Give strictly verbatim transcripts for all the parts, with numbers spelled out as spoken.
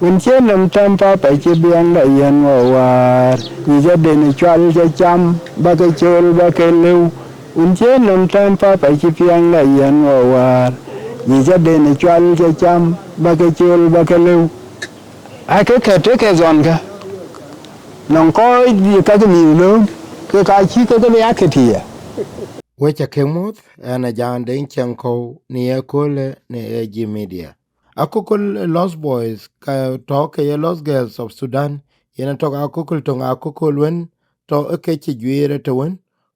Wun cie nɔm tɛm papa cï biɛŋda yɛn wä wäär, nyic aden cual cä cam, bä ke cöl bä ke lëu. Wun cie nɔm tɛm papa cï biɛŋda yɛn wä wäär, nyic aden cual cä cam, bä ke cöl bä ke lëu. Aa ke kɛ̈t ke ke dhɔnkë, nɔŋ kɔc ye ka ke mïïu lööm, ke ka cï ke ke bï aa ke tiɛɛr. Wek ca ke muɔ̈th, ɛn a Jaan Deŋ Ciɛŋkɔ̈u në ye köölë në A G Media. Akököl ë Lost Boys ka tɔ̈ ke ye Lost Girls of Sudan, yen atɔ̈ akököl töŋ akököl wën tɔ̈ ë ke cï juiir ë të wën,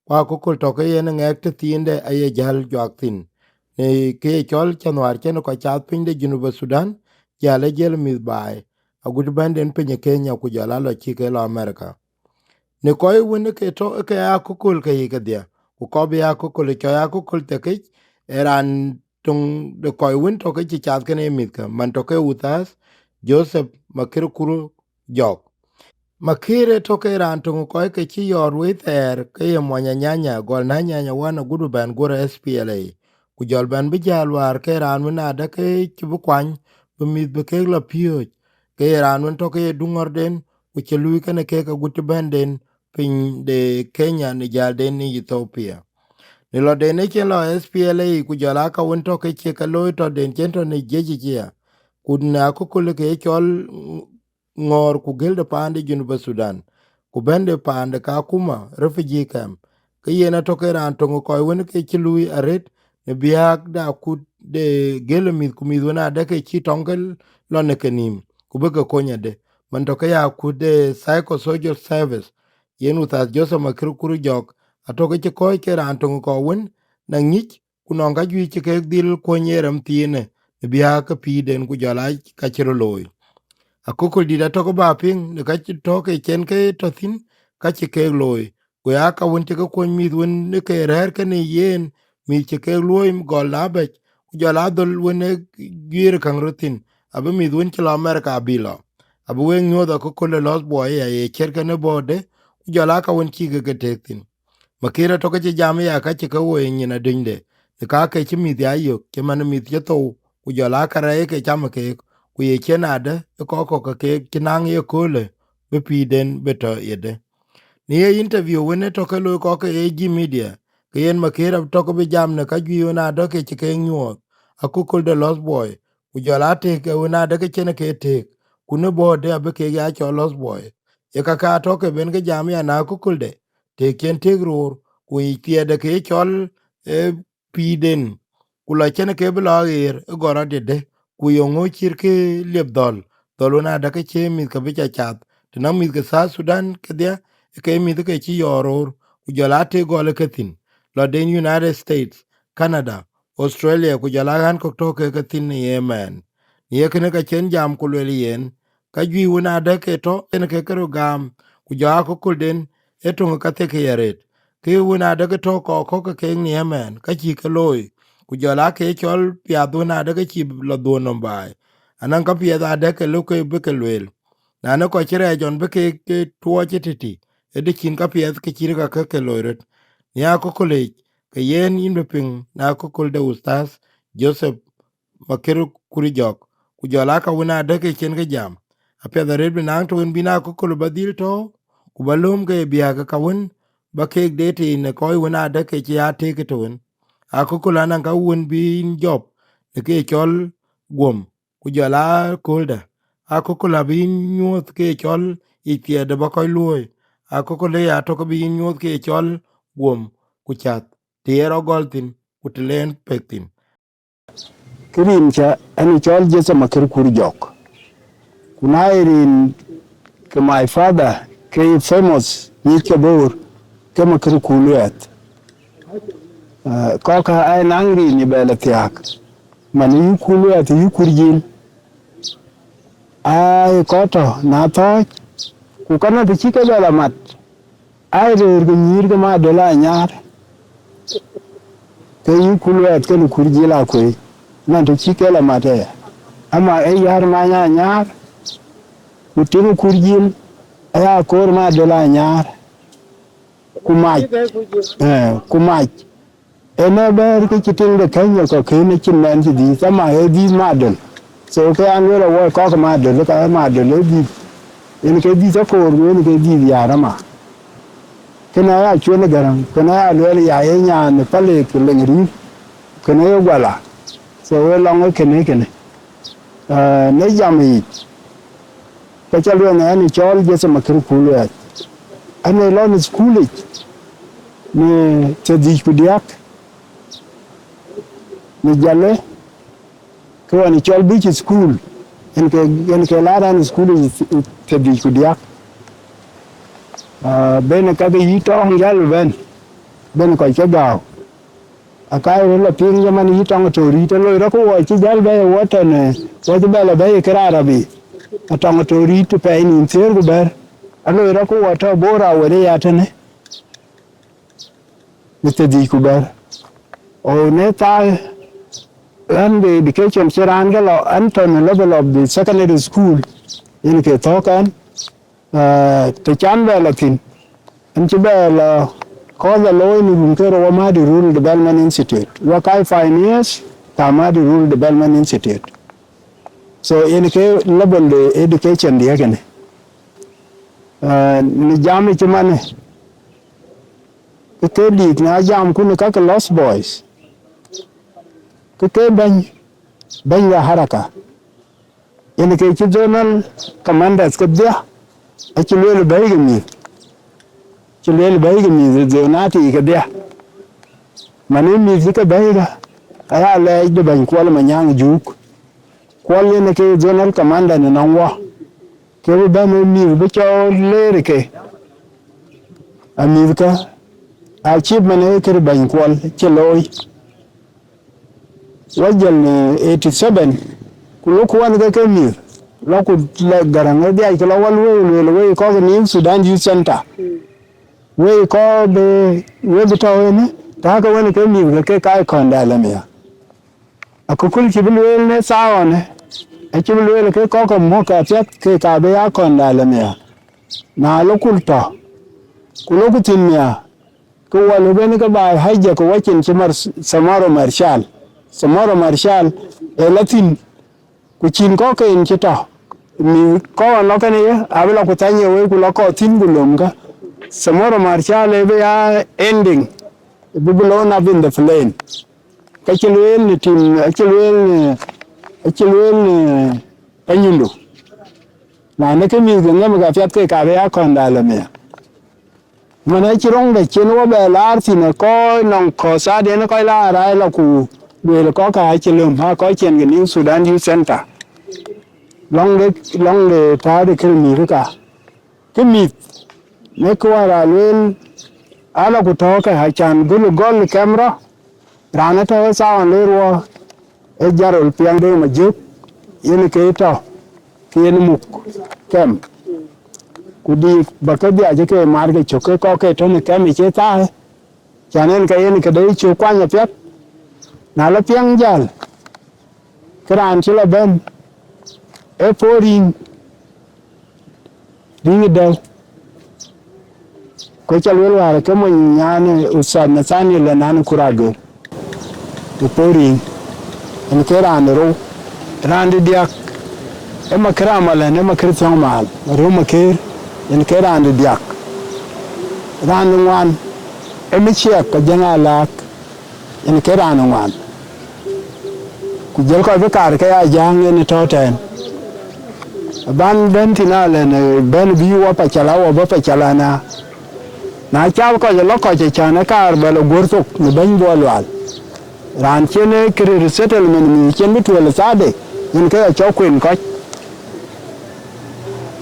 ku akököl tɔ̈ ke yen ŋɛk tëthiinde aye jäl juak thïn. Në kë ye cɔl cä nhɔaar cïn kɔc cath piny de Junub Sudan, jäl ë jiël mïth baai, agut bɛ̈nden piny ë Kenya ku jɔl a lɔ cï ke lɔ Amerika. Në kɔc wën ë ke tɔ̈ ë ke akököl ke yic kedhie, ku kɔc bï akököl ë cɔc akököl thekic, ë raan töŋ de kɔc wën tɔ̈ ke cï cath kenë mïthkë, man tɔ̈ ke Uthath Joseph Makir Kur Jɔk. Makir ë tɔ̈ ke raan töŋ kɔc ke cï yɔɔr wei thɛɛr ke ye muɔny Anyanya, gɔl në Anyanya wan agut bï bɛ̈n guöt S P L A, ku jɔl bɛ̈n bï jäl wäär ke raan wën adë ke cï bï kuany bï mïth bï kek lɔ piööc, ke ye raan wën tɔ̈ ke ye duŋɔrden, ku cï luui kenë kek agut cï bɛ̈nden piny de Kenya në jälden në Ethiopia. Në lɔden ë cïn lɔ S P L A, ku jɔl aa ka wën tɔ̈ ke cie ke looi tɔ̈den cïn tɔ̈ në jiëc ë cia, ku në akököl ke ye cɔl ŋɔɔr ku gël de paan de Junub Sudan, ku bɛ̈n de paan de Kakuma refugee camp, ke yen atɔ̈ ke raan töŋ kɔc wën ke cï luui arëët në biäk de akut de gël ë mïth, ku mïth wën adë ke cï tɔŋ ke lɔ në kenïïm, ku bï ke kony adë, man tɔ̈ ke ya akut de psychosocial service, yen Uthath Joseph Makir Kur Jɔk, atɔ̈ ke cï kɔ̈ɔ̈c ke raan töŋ kɔc wën na ŋic, ku nɔŋ ka juëc cï kek dhil kuɔny ye rem thiinë në biäk ke pïïrden ku jɔl aa ka cï rɔt looi. Akököl dït atɔ̈ ke bä piŋ në ka cï tɔ̈ ke cïn ke tɔ̈ thïn ka cï kek looi, ku ya ka wën cï ke kuɔny mïth wën ë ke rɛ̈ɛ̈r kenë yen, mïth cï kek luööi gɔl na bɛ̈c, ku jɔl aa dhöl wën ë guiëër käŋ röt thïn, abï mïth wën cï lɔ Amerika abï lɔ. Abï wek nyuɔ̈th akököl ë Lost Boy ya ye ciɛ̈t kenë bɔ̈ɔ̈rde, ku jɔl aa ka wën cï ke ke teek thïn. Makir atɔ̈ ke cï jam aya ka cï ke woi nyin adönyde, ë ka ke cï mïth ya yök, cï man mïth cï thou, ku jɔl aa kärɛc ke cam keek, ku ye cïn adë ë kɔc kɔ̈k ke keek cï naŋ ye köölë bï pïïrden bï tɔ̈ yedë. Në ye interview wën ë tɔ̈ ke looi kɔc ke A G Media, ke yen Makir atɔ̈ ke bï jam në ka juëc wën adë ke cï keek nyuɔɔth, akököl de Lost Boy, ku jɔl aa tëëk ke wën adë ke cïn ke tëëk, ku në bɔ̈ɔ̈rde abï keek ya cɔl Lost Boy. Ye ka ka tɔ̈ ke ben ke jam ya na akökölde, tëëk cïn tëëk roor, ku yic thiɛɛtde ke ye cɔl ë pïïrden, ku lɔ cïn ke bï lɔ ɣeer ë gɔl rɔt yedë, ku ye ŋö cït kë liep dhɔ̈l, dhɔ̈l wën adë ke cie mïth ke bï ca cath, të nɔŋ mïth ke South Sudan kedhie, ke mïth ke cï yɔɔr roor, ku jɔl aa tëëk gɔl ë ke thïn, lɔden United States, Canada, Australia, ku jɔl aa ɣän kɔ̈k tɔ̈ ke ke thïn në ye mɛɛn. Në ye kënë ka cïn jam ku lueel yen, ka juëc wën adë ke tɔ̈ en ke ke röt gam, ku jɔ akökölden ë töŋ ka thek ke ye rëët. Ke wën adë ke tɔ̈ kɔc kɔ̈k ke kek në ëmɛn, ka cï ke looi, ku jɔl aa ke cɔl piath wën adë ke cï lɔ dhuɔ̈n nɔm baai. Anɔŋ ka piɛth adë ke lëu ke bï ke lueel. Na në kɔc cï rɛɛc ɣɔn bï ke ke tuɔɔc ë tëtï, ë të cïn ka piɛth ke cït ka ke ke loi röt. Në akököl yic, ke yen yïn bï piŋ në akököl de Uthath Joseph Makir Kur Jɔk, ku jɔl aa ka wën adë ke cïn ke jam. Apiɛth arëët bï naŋ të wën bï na akököl bä dhil tɔ̈ɔ̈u, ku bä lööm ke ye biäk ka wën bä keek deet tei në kɔc wën adë ke cï aa tëëk ë të wën. Akököl anɔŋ ka wën bï yïn jɔp në ke cɔl guöm, ku jɔl aa kööldä. Akököl abï yïn nyuɔ̈th ke cɔl yic thiɛɛtde bä kɔc luööi. Akököl ë ya tök abï yïn nyuɔ̈th ke cɔl guöm ku cath, të ye rɔt gɔl thïn, ku të leen pek thïn. Kë rin cä ɛn cɔl Joseph Makir Kur Jɔk. Ku na ye rin ke my father ke ye famous nyic ke Bor ke Makir Kur Luɛth. Eh, kɔ̈k aa naŋ rin ë bɛ̈l ë thiaak, man yï Kur Luɛth yï Kur Jil. Aa ye kɔc tɔ̈ na thɔ̈ɔ̈c, ku ka na të cï ke bɛ̈l amat, aa ye röör ke nyïïr ke Madöl Anyaar, ke yï Kur Luɛth kenë Kur Jil Akuëi, man të cï ke la mat aya. Ama ee yär Many Anyaar, ku tiŋ Kur Jil aya koor Madöl Anyaar, ku mac, eh, ku mac. Ënë bɛ̈ɛ̈r ke cï tiŋ de Kenya kɔ̈k kënë cïn mɛn cï dhïïth, ama ee dhïïth Madöl. So ke an lueel awuɔi kɔk Madöl, ka Madöl ë dhïth, yen ke dhïth akoor, ku yen ke dhïth yäär ama. Kënë aya cuel ë Gäräŋ, kënë aya lueel ya ye nyan ë Palik Leŋ Rïïr, kënë ye Guala. So we lɔŋ ë kënë kënë. Ah, në jam yic, ke ca lueel ɛn cɔl Jetheth Makër Kuul Wɛɛth. Ɛn ë lɔ në thukul yic, në thiërdhïc ku diäk, në Jalë, ke ɣɔn cɔl Beach School, yen ke, yen ke laar ɛn thukul yic thiërdhïc ku diäk. Ah, ben ka ke yï tɔŋ jäl bɛ̈n, ben kɔc ke gääu. Aka ye röt lɔ piŋ jaman yï tɔŋ Torit, aloi rɔt ku wɔ cï jäl bɛ̈i ë wɔ tɔ̈ në, wɔ cï bɛ lɔ bɛ̈i ë kër Arabi. A tɔŋ Torit pɛɛi nïn thiëër ku bɛ̈r, aloi rɔt ku wɔ tɔ̈ Bor awën ë ya tënë, në thiërdhïc ku bɛ̈r. O në thaa, ɣän de education cï raan ke lɔ, ɣän tɔ̈ në level of the secondary school, yen ke thɔ̈k ɛn. Ah, të can bɛ lɔ thïn, ɛn cï bɛ lɔ kɔ̈th ë looi në run ke rou Amadi Rural Development Institute, wɔ kai pioneers ka Amadi Rural Development Institute. So yen ke level de education diɛ̈ kënë. Ah, në jam ë cï manë, ke ke dït na jam kun ka ke Lost Boys, ke ke bɛ̈ny, bɛ̈ny de haraka. Yen ke cï zonal commanders kedhia, acï lueel bɛ̈i ke mïth, cï lueel bɛ̈i ke mïth zonati kedhia. Man ë mïth cï ke bɛ̈i ka, aya lɛɛc de bɛ̈ny Kuɔl Manyaŋ Juuk. Kuɔl yen ke zonal commander në nɔŋ wɔ, ke bï bɛ̈n ë mïth bï cɔɔl leer ke. Amïth kä, achievement ë kër bɛ̈ny Kuɔl cï looi. Wajël në eighty seven, ku lok wan ke ke mïth, lɔ ku lɔ Gäräŋ ë dhiac ke lɔ wal wei lueel wei kɔk New Sudan Youth Center. Wei kɔk bï, wei bï tɔ̈u ënë, tääkë wan ke mïth ke ke ka kɔn dalemia. Akököl cï bï lueel në thaawɔnë, acï bï lueel ke kɔk ke muk apiɛth ke ka bï ya kɔn dalemia. Na lok ku tɔ̈, ku lok ku thïn mia, ke wɔ lëu ben ke baai hijack wacin cï Mar-, Samora Machel. Samora Machel ë lɔ thïn, ku cïn kɔ̈k ke yen cï tɔ̈. Mïth kɔ̈k ɣɔn lɔ kënë ye, abï lɔ ku thany ye wei ku lɔ kɔ̈k thïn ku lööm kä. Samora Machel ë bï ya ending, bï bï blown up in the plane. Ka cï lueel në tim, acï lueel në, acï lueel në Panyundo. Na në ke mïth ke ŋëm ka piath ke ka bï ya kɔn dalemia. Man acï röŋde cïn wɔ bɛ laar thïn ë kɔc nɔŋ kɔ̈th aden kɔc laar aa lɔ ku lueel kɔ̈k ka acï löm, aa kɔc cïn ke New Sudan Youth Center. Lɔŋde, lɔŋde tääu de kër mïth ka. Kë mïth, në kë wär aa lueel, aa lɔ ku tɔ̈ɔ̈kë, acan gɔl gɔl camera, raan ë tɔ̈ ë thaawɔn lëër wɔ, ë Jarol Piɛŋ Deŋ Majök, yen ke tɔ̈, ke yen muk kɛm. Ku dïït bä ke dhiac ke maar ke cök ke kɔk ke tɔ̈ në kɛm ë cie thaai, can en ke yen këde cök kuany apiɛth. Na lɔ Piɛŋ jäl, ke raan cï lɔ bɛ̈n, ë Poriŋ, Riŋ ë Dɛ̈u. Ku ca lueel wäär ke mony nyan Ustadh Nathaniel ë nan Kurager. Ë Poriŋ, en ke raan de rou, raan de diäk, ë Makër Amalɛn, ë Makër Thiɔ̈ŋ Maal, Mariöm Makër, en ke raan de diäk. Raan de ŋuan, ë Miciɛk Ajäŋ Alaak, en ke raan de ŋuan. Ku jël kɔc bï kaar ke ya jäŋ en tɔ̈ tɛ̈ɛ̈n. Ban bɛ̈n thïn alɛn, bɛ̈n bï wɔ pacala, wɔ bä pacala na. Na cath kɔc ë lɔ kɔc ë cän ë kaar bɛ lɔ guör thok në bɛ̈ny Buɔl Lual. Raan cïn ë kërë resettlement mïth cïn bï tueel ë thaade, yen ke ya cɔk kuen kɔc.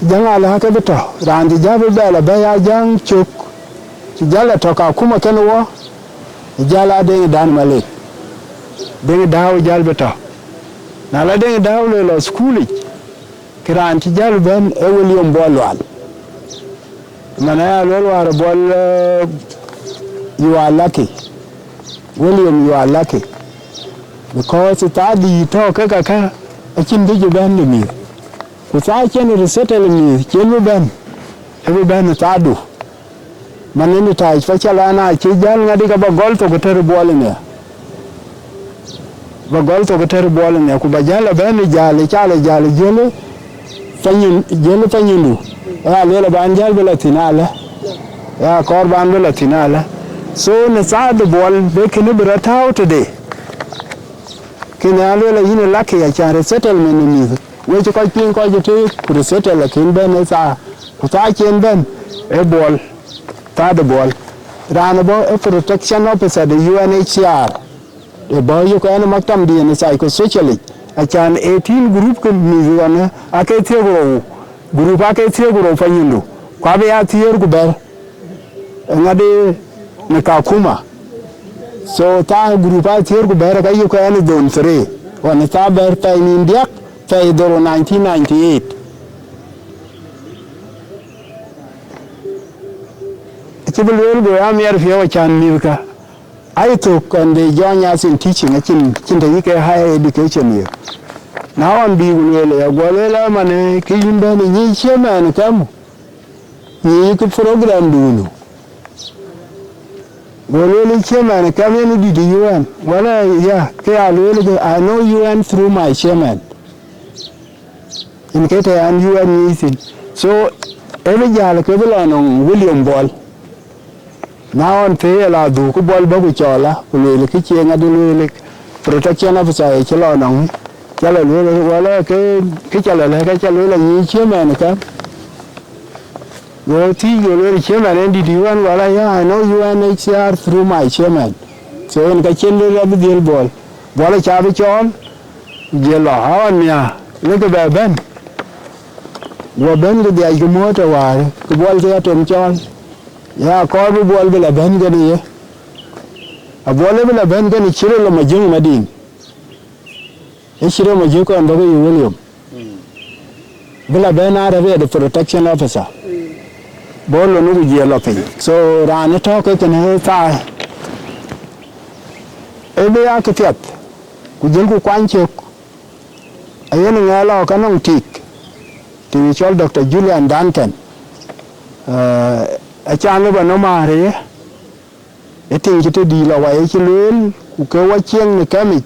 Jäŋ Alaak ke bï tɔ̈, raan cï jäl bï bɛ lɔ bɛ̈i a jäŋ cök, cï jäl ë tɔ̈ ka akuma kën wɔ, ë jäl a Deŋ Dan Malek. Deŋ Dääu jäl bï tɔ̈. Na la Deŋ Dääu le lɔ thukulic, ke raan cï jäl bɛ̈n ë William Buɔl Lual. Man aya luel wäär Buɔl, eh, you are lucky. William, you are lucky. Because thaa dïït tɔ̈ ke ka kä, acïn kë cï bɛ̈n de mïth. Ku thaa cïn resettle mïth, cïn bï bɛ̈n, ë bï bɛ̈n ë thaadu. Man en tac pa cä lɔ na cï jäl ŋadï ka bä gɔl thok ë tër Buɔl ënë. Ba gɔl thok tɛ̈r Buɔl ënë, ku ba jäl abɛ̈n ë jäl, ë cal ë jäl ë jiël ë Panyindu, jiël ë Panyindu. Ë alueel aban jäl bï la thïn alë. Ë akɔɔr ban bï la thïn alë. So në thaa de Buɔl, be kënë bï rɔt tääu tëde. Kënë alueel ayïn ë lak ya can resettlement ë mïth. Wec kɔc piŋ kɔc ë tëëk, ku resettle akën bɛ̈n ë thaa. Ku thaa cen bɛ̈n ë Buɔl, thaa de Buɔl. Raan ë bɔ̈ ë protection officer de U N H C R. Ë bɔ̈ yök ɛn maktam diën ë psychosocialic, acan eighteen group ke mïth ɣɔn ake thiëër ku rou, group ake thiëër ku rou Panyindu, ku abï ya thiëër ku bɛ̈t, ŋadï në Kakuma. So thaa group a thiëër ku bɛ̈t ka yök ɛn zone three, ɣɔn thaa bɛ̈t pɛɛi nïn diäk, pɛɛi dhorou nineteen ninety-eight. Acï bï lueel go ya miɛt piɔ̈u acan mïthkä. Ai thok and they join us in teaching, acïn cïn të yï ke higher education ye. Na ɣɔn bï ku lueel ya guɔ lueel ëmënë ke yïn bɛ̈n ë nyic chairman ë kɛm, nyic kë program dunu. Go lueel ë chairman ë kɛm yen ë dït ë U N. Wala ya ke ya lueel ke I know U N through my chairman. Yen ke të an U N nyic thïn. So ë bï jäl ke bï lɔ nɔŋ William Buɔl. Na ɣɔn thëë ë la dhuk, ku Buɔl bä ku cɔɔl a, ku lueel kë cie ŋadï lueel, protection officer ë cï lɔ nɔŋ, cä lɔ lueel, wala ke, kë cä lɔ lɛ̈k, ke cä lueel anyic chairman ë kɛm. Go thiëc, go lueel chairman en dït ë U N? Wala ya, I know U N H C R through my chairman. So en ka cïn rɔt abï dhiël Buɔl. Buɔl aca bï cɔɔl, ku jël lɔ, a ɣɔn mia, lëkë bɛ bɛ̈n. Guɔ bɛ̈n ku dhiac kë muɔ̈ɔ̈t ë wäär, ku Buɔl ke ya tem cɔɔl. Ya kɔɔr bï Buɔl bï la bɛ̈n kenë ye. A Buɔl ë bï la bɛ̈n kenë cï rɔt lɔ Majöŋ Madiŋ. Ë cï rɔt Majöŋ kɔn bä ke yï William. Bï la bɛ̈n aa rɛ̈p ë protection officer. Bɔ̈ lon ku jiël lɔ piny. So raan ë tɔ̈ ke kënë thaa, ë bï ya kë piɛth, ku jël ku kuany cök. Ayen ŋɛɛl lɔ ke nɔŋ tik, tik cɔl Doctor Julian Duncan. Eh, acan lë bä nɔm määr ye, ë tiŋ cï tëdï lɔ wai ë cï lueel, ku ke wä cieŋ në kɛmic.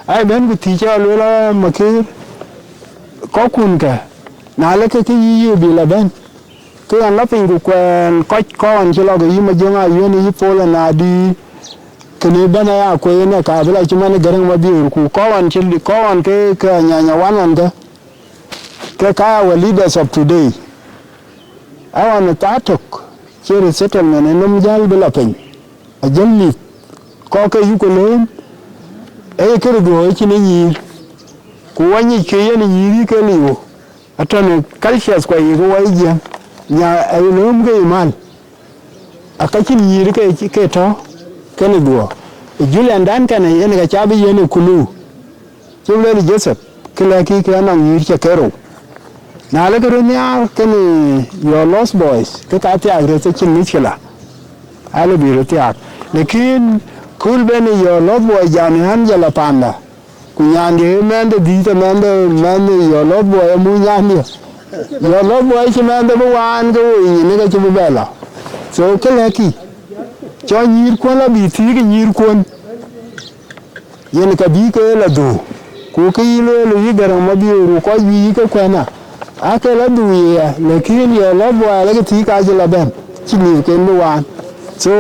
Ai bɛ̈n ku thiëc cä lueel a Makëër, kɔckun kë, na lë ke kë yï yï bï lɔ bɛ̈n. Ke ɣɛn lɔ piny ku kuɛɛn kɔc kɔn cï lɔ ke yï Majöŋ Ayuen, yï Pol Anadi, kënë bɛ̈n aya kueen ë ka bï lɔ cï man ë Gäräŋ Mabiöör, ku kɔn cï kɔn ke, ke anyanya wan wan ke, ke ka our leaders of today. Awan ë thaa tök, cï resettlement ë nɔm jäl bï lɔ piny, ajäl mïth, kɔc ke yuk lööm, ee kërë dhuɔ̈ɔ̈c cïn ë nyïïr, ku wɔ nyic ke yen ë nyïïr yï ke liu. Atɔ̈ në cultures kua yïk wɔ ë Jiëŋ, nya ë lööm ke yï mal, aka cïn nyïïr ke, ke tɔ̈ kenë dhuɔ̈ɔ̈r. Julian Duncan yen ka ca bï yen ë kulu, cï lueel Joseph, kë lɛ̈k kï ke anɔŋ nyïïr cä ke rou. Na lë ke röt nhiaar kenë your lost boys, ke ka thiaak röt acïn mickila, alë bï röt thiaak. Lakin kul ben your lost boy jam ë ɣän jɔl a panda, ku nyandië ë mɛnhde dhïth, ë mɛnhde, mɛnhde your lost boy amu nyandië. Your lost boy cï mɛnhde bï waan ke woi nyin ke cï bï bɛ lɔ. So kë lɛ̈k kï, cɔ nyïïrkuɔn lɔ bï thiëëk ë nyïïrkuɔn. Yen ka bï ke la dhuk, ku ke yï lueel yï Gäräŋ Mabiöör ku kɔc bï yï ke kuɛ̈n a, aake la dhuk ye ya, lakin your lost boy alë ke thiëëk acï la bɛ̈n, cï liu ken bï waan. So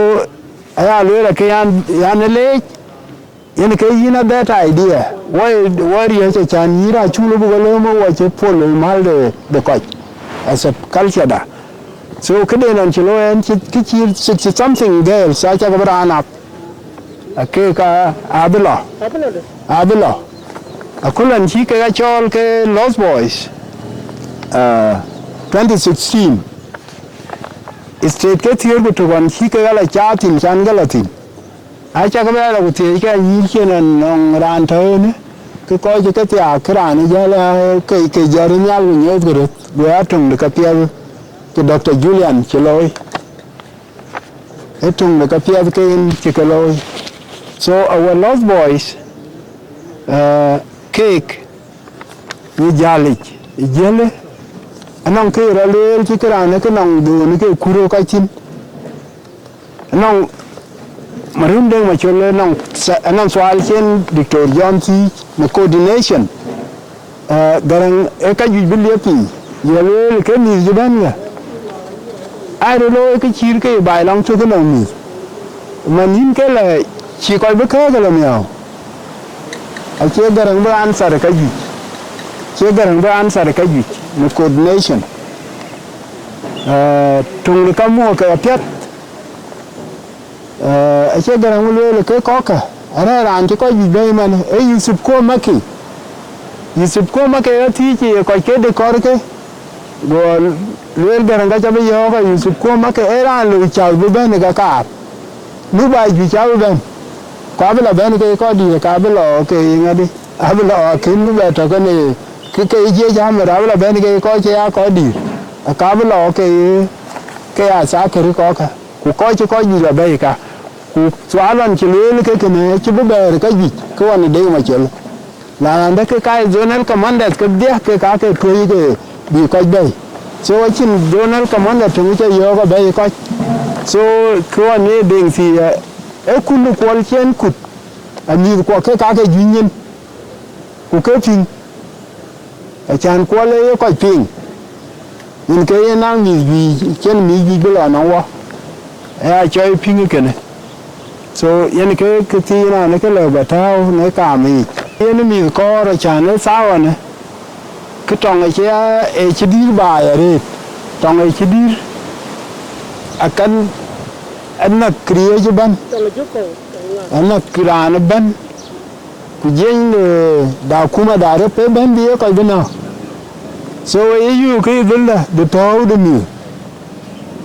aya lueel akë yan, yan ë leec, yen ke yïn a that idea. Wɔ, wɔ riëëc acan yïn acuk lɔ bï ke lööm wɔ cï pol mal de, de kɔc, as a culture da. So këden ɣɔn cï looi ɛn cï, kë cï sixty something girls acä ke bï raan ap. Akek ka abï lɔ, abï lɔ. Aköl ɣɔn cï kek a cɔɔl ke Lost Boys, uh, twenty sixteen, state ke thiëër ku tök ɣɔn cï kek a la caath thïn, can ke la thïn. Acä ke bɛ lɔ ku thiëëc ke nyïïr cïn ɣɔn nɔŋ raan tɔ̈ ënë, ke kɔc ke thiaak, ke raan ë jäl, ke, ke jɔt ë nhial ku nyuöth ke röt, go a töŋ de ke piɛth, ke Doctor Julian cï looi. Ë töŋ de ke piɛth ke yen cï ke looi. So our Lost Boys, uh, keek, në jäl yic, ë jiëlë, anɔŋ kë rɔt lueel cï kë raan ë ke nɔŋ dhöönë ke kur ë kɔc thïn. Anɔŋ Marun Deŋ Macol ë nɔŋ, ë nɔŋ thual cïn Doctor John thiëëc në coordination. Eh, Gäräŋ ë ka juëc bï liep piny, ye lueel ke mïth cï bɛ̈n ŋa? Aa röt looi ke cït ke ye baai lɔŋ tök ë nɔŋ mïth. Man yïn ke lɛ cï kɔc bï kɛ̈ɛ̈k ë lɔ miäu. Acie Gäräŋ bï answer ka juëc. Cie Gäräŋ bï answer ka juëc në coordination. Eh, töŋ de ka muɔɔk ke apiɛth. Eh, acie Gäräŋ bï lueel ke kɔ̈kkë, arɛ̈ɛ̈r raan cï kɔc juëc bɛ̈ɛ̈i man, ee Yusuf Kuo Maki. Yusuf Kuo Maki ë thiëëc ye kɔc ke de kɔ̈rkë, go lueel Gäräŋ ka ca bï yɔ̈ɔ̈k, Yusuf Kuo Maki ee raan loi cath bï bɛ̈n ë kakaar. Nu ba juëc abï bɛ̈n, ku abï lɔ bɛ̈n ke kɔc dïït, ka bï lɔ ke ye ŋadï, abï lɔ akën bï bɛ tɔ̈ kënë, ke, ke ye jiëc amär, abï lɔ bɛ̈n ke kɔc cï ya kɔc dïït, ka bï lɔ ke ye, ke ya thakëri kɔ̈kkë. Ku kɔc cï kɔc juëc lɔ bɛ̈ɛ̈i ka, ku thual ɣɔn cï lueel ke kënë cï bï bɛ̈ɛ̈r ka juëc, ke ɣɔn ë Deŋ Macol. Na raan dɛ̈ ke ka zonal commanders kedhie ke ka ke tuöc ke bï kɔc bɛ̈ɛ̈i. So acïn zonal commander töŋ cä yɔ̈ɔ̈k abɛ̈ɛ̈i kɔc. So ke ɣɔn ye Deŋ thii, ë, ë kun kuɔl cï en kut, amïth kuɔ ke ka ke juëc nyin, ku ke piŋ. Acän kuɔl ë ye kɔc piŋ, yen ke yen naŋ mïth juëc, cïn mïth juëc bï lɔ nɔŋ wɔ, ë ya cɔɔi piŋ ë kënë. So yen ke, ke thiin ënɔɔnë ke lëu bä tääu në kaam yiic. Yen mïth kɔɔr acän ë thaawänë, kë tɔŋ ë cï, ë cï dïïr baai arëët, tɔŋ ë cï dïïr akan, anäk riëëc ëbɛ̈n, anäk raan ëbɛ̈n. Ku jiëny de, de akuma da rep ë bɛ̈n bï ye kɔc bï nɔ̈k. So ë yöök ke dhöldä de tɔ̈ɔ̈u de mïth.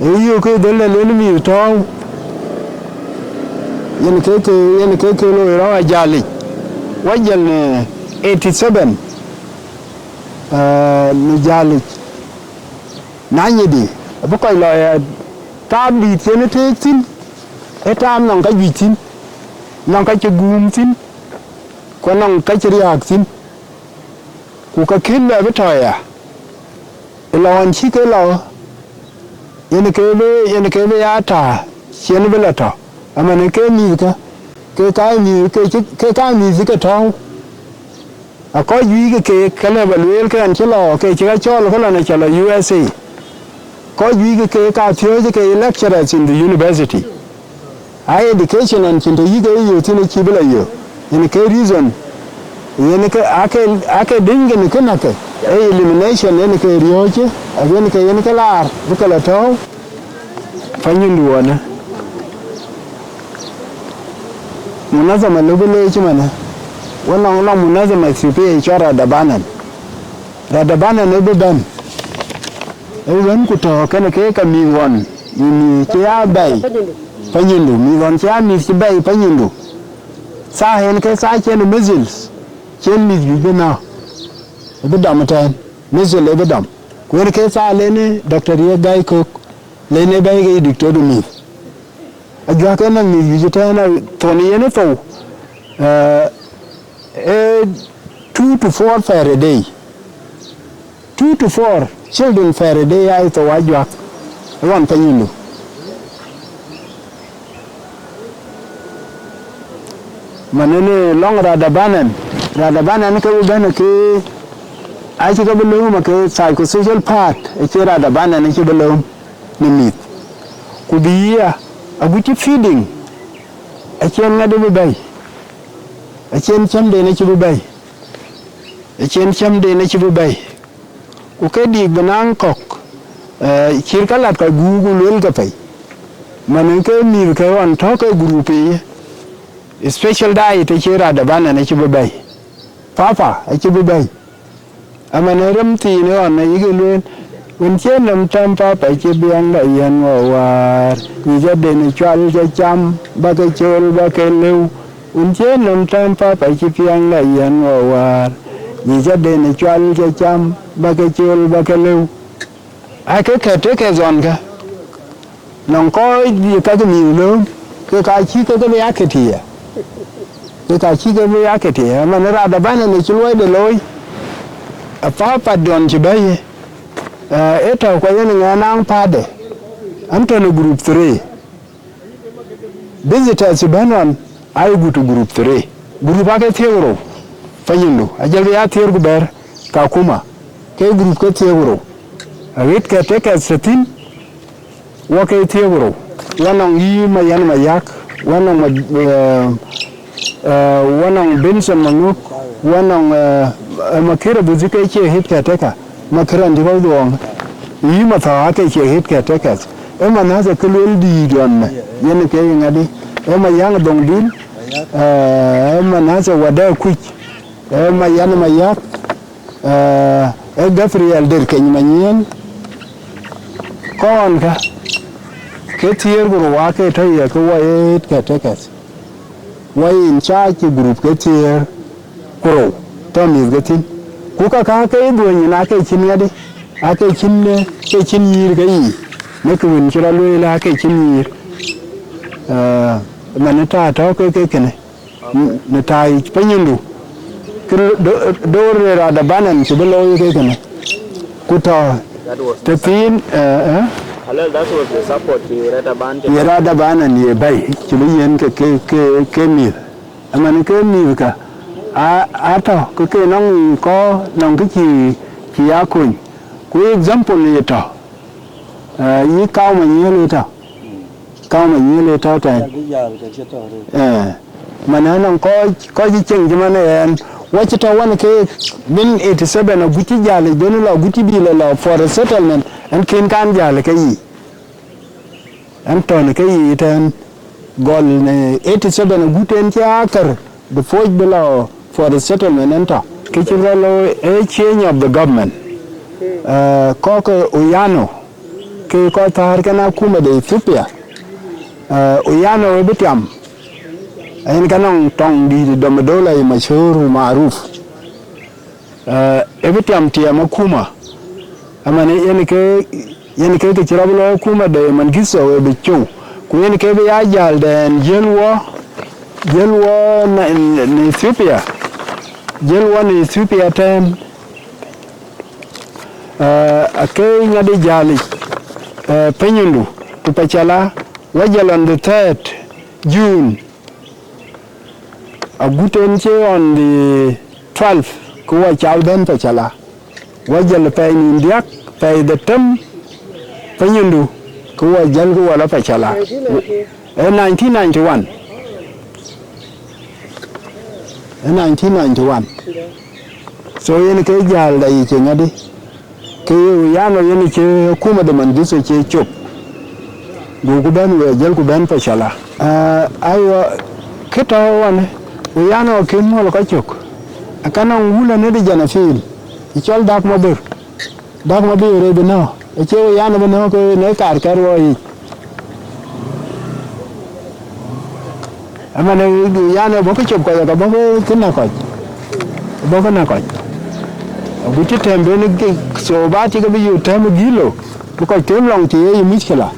Ë yöök ke dhöldä lënë mïth tɔ̈ɔ̈u. Yen ke ke, yen ke ke loi rɔ̈u ajalic. Wa jäl në eighty seven, eh, në jalic. Na nyidi, abï kɔc lɔ ya taam dïït cïn ë tëëk thïn, ë taam nɔŋ ka juëc thïn, nɔŋ ka cï guum thïn, ku nɔŋ ka cï riääk thïn. Ku ka kën bɛ bï tɔ̈ ya, ë lɔ ɣɔn cï ke lɔ, yen ke bï, yen ke bï ya tɔ̈, cïn bï lɔ tɔ̈, amɛnë ke mïthkä, ke ka mïth, ke cï, ke ka mïth cï ke tɔ̈ɔ̈u. Akɔc juëc ke keek, ke lëu bä lueel ke ɣɛn cï lɔ, ke cï ɣa cɔɔl ke lɔ në cä lɔ U S A. Kɔc juëc ke keek ka thiööcë ke ye lecturers in the university. Aa education ɣɔn cïn të yïk ë yök thïn acï bï lɔ yök. Yen ke reason, yen ke ake, ake dïny kën kë näkë, ee elimination yen ke riɔ̈ɔ̈cë, ak yen ke yen ke laar bï ke lɔ tɔ̈ɔ̈u. Panyindu ɣɔnë. Munazama lëu bï leec ëmënë. Wën nɔŋ, nɔŋ munazama Ethiopia cɔl Radabanan. Radabanan ë bï bɛ̈n. Ë wën ku tɔ̈ kënë ke ka mïth ɣɔn, ye mïth cï ya bɛ̈ɛ̈i panyindu, mïth ɣɔn cï ya mïth cï bɛ̈ɛ̈i panyindu. Thaa en ke thaa cïn measles, cïn mïth juëc bï nɔ̈k. Ë bï dɔm ëtɛ̈ɛ̈n, measles ë bï dɔm. Ku en ke thaa lenë Doctor Riek Gai Kok, lenë bɛ̈ɛ̈i ke ye doctor de mïth. Ajuäk en nɔŋ mïth juëc ëtɛ̈ɛ̈n, a thon yen ë thou, eh, eh, two to four per a day. Two to four children per a day aa thou ajuäk ë ɣɔn panyindu. Man en ë lɔŋ Radabanan, Radabanan ke bï bɛ̈n ke, acï ke bï lööm ke psychosocial part, acï Radabanan acï bï lööm në mïth. Ku bï ya, agut cï feeding, acïn ŋadï bï bɛ̈ɛ̈i, acïn cämden acï bï bɛ̈ɛ̈i, acïn cämden acï bï bɛ̈ɛ̈i. Ku ke dïïk bï naŋ kɔ̈k, eh, cït ka lat kɔc guur ku luel ke pei. Man en ke mïth ke ɣɔn tɔ̈ ke group yic, special diet acï Radabanan acï bï bɛ̈ɛ̈i. Papa acï bï bɛ̈ɛ̈i. Aman ë rem thiin ɣɔn ayï ke lueel, wën cie nɔm tɛm papa cï biɛŋda yɛn wä wäär, nyic aden ë cual cä cam, bä ke cöl bä ke lëu. Wën cie nɔm tɛm papa cï biɛŋda yɛn wä wäär, nyic aden ë cual cä cam, bä ke cöl bä ke lëu. Aa ke kɛ̈t ke ke dhɔnkë. Nɔŋ kɔc ye ka ke mïth lööm, ke ka cï ke ke bï ya ke tiɛɛr. Ke ka cï ke bï ya ke tiɛɛr. Aman Radabanan ë cï luɔide looi, a papa dɔn cï bɛ̈ɛ̈i, eh, ë tɔ̈u kua yen ŋɛn naŋ paatde. An tɔ̈ në group three. Visitors cï bɛ̈n ɣɔn, aa ye gut group three. Group aake thiëër ku rou, Panyindu, ajɔl bï ya thiëër ku bɛ̈t Kakuma, ke group ke thiëër ku rou. Aɣet caretakers tɔ̈ thïn, wɔ ke thiëër ku rou. Wɔ nɔŋ yï Mayen Mayak, wɔ nɔŋ ma, eh, eh, wɔ nɔŋ Benson Mangok, wɔ nɔŋ, eh, eh, Makir Abuzi ke cie head caretaker, Makir Andï Kɔ̈u Dhuɔɔŋ, yï Mathɔ̈ɔ̈r aake cie head caretakers. Ë Manasseh ke luel dïït ɣɔn në, yen ke ye ŋadï, ë Mayaŋ Dhoŋdïl, eh, ë Manasseh Wadɛ̈ Kuc, ë Mayen Mayak, eh, ë Gabriel Derkeny Manyiɛn, kɔn kä, ke thiëër ku rou aake tɔ̈ ye ke wɔ ye head caretakers. Wɔ ye in charge group ke thiëër ku rou tɔ̈ mïth ke thïn. Ku ka, ka ke dhuɔ̈ny yen aake cïn ŋadï, aake cïn, eh, ke cïn nyïïr ke yiic, në kë wën cï rɔt lueel aake cïn nyïïr. Eh, man ë ta tɔ̈ ke, ke kënë, në ta yic Panyindu, kë do, door de Radabanan cï bï looi ke kënë. Ku tɔ̈ tëthiin, eh, eh? Alel, that was the support ye Radabanan ye bɛ̈i, cï bï yen ke, ke, ke, ke mïth. Ëmën ke mïth kä, a, a tɔ̈ ke ke nɔŋ kɔc nɔŋ kë cï, cï ya kony. Ku example ye tɔ̈, eh, yï Kaw Manyiɛl ye tɔ̈. Kaw Manyiɛl ye tɔ̈ tɛ̈n. Eh, man ë nɔŋ kɔc, kɔc cï cieŋ cï man ë ɣɛn. Wɔ cï tɔ̈ wän ke min eighty seven agut cï jäl yic, ben lɔ agut cï bï lɔ, lɔ for resettlement, ɣɛn kën kan jäl ke yic. Ɣɛn tɔ̈ në ke yic tɛ̈n, gɔl në eighty seven agut en cï akër bï puɔ̈c bï lɔ for resettlement ɣɛn tɔ̈. Kë cï rɔt looi ë change of the government. Eh, kɔc ke Uyano, ke kɔc thäär kenë akuma de Ethiopia. Eh, Uyano ë bï tiam, yen ke nɔŋ tɔŋ dïït ë Domodola ye mashhur maruf. Eh, ë bï tiam tiɛɛm akuma. Ëmën yen ke, yen ke kë cï rɔt bï looi akuma de Mengistu ë bï cou. Ku yen ke bï ya jäl dɛn jiël wɔ, jiël wɔ në, në Ethiopia. Jiël wɔ në Ethiopia tɛ̈n. Eh, aake ŋadï jäl yic, eh, Panyindu, ku Pacala, wɔ jäl on the third June. Agut en cï on the twelve, ke wɔ cath bɛ̈n Pacala. Wɔ jäl pɛɛi nïn diäk, pɛɛi dhetem, Panyindu, ke wɔ jäl ke wɔ lɔ Pacala. Ë nineteen ninety-one. Ë nineteen ninety-one. So yen ke jäl da yic ë ŋadï. Ke ye Uyano yen cï akuma de Mengistu cï cop. Goku bɛ̈n, we jëlku bɛ̈n Pacala. Ah, aywa, kë tɔ̈ ɣɔn, Uyano akën muɔl kɔc cök. Aka nɔŋ wun anëdï Janafil, ë cɔl Dak Mabir. Dak Mabir ë bï nɔ̈k. Acie Uyano bï nɔ̈k ke në kaar kɛ̈r wɔ yic. Ëmën ë yan ë bɔ̈ kë cop kɔc, aka bɔ̈ kë, kë näk kɔc. Bɔ̈ kë näk kɔc. Agut cï tɛ̈m ben ke, so ba cï ke bï yök tɛ̈m ë Gilo, bï kɔc tem lɔŋ tï ye muckila.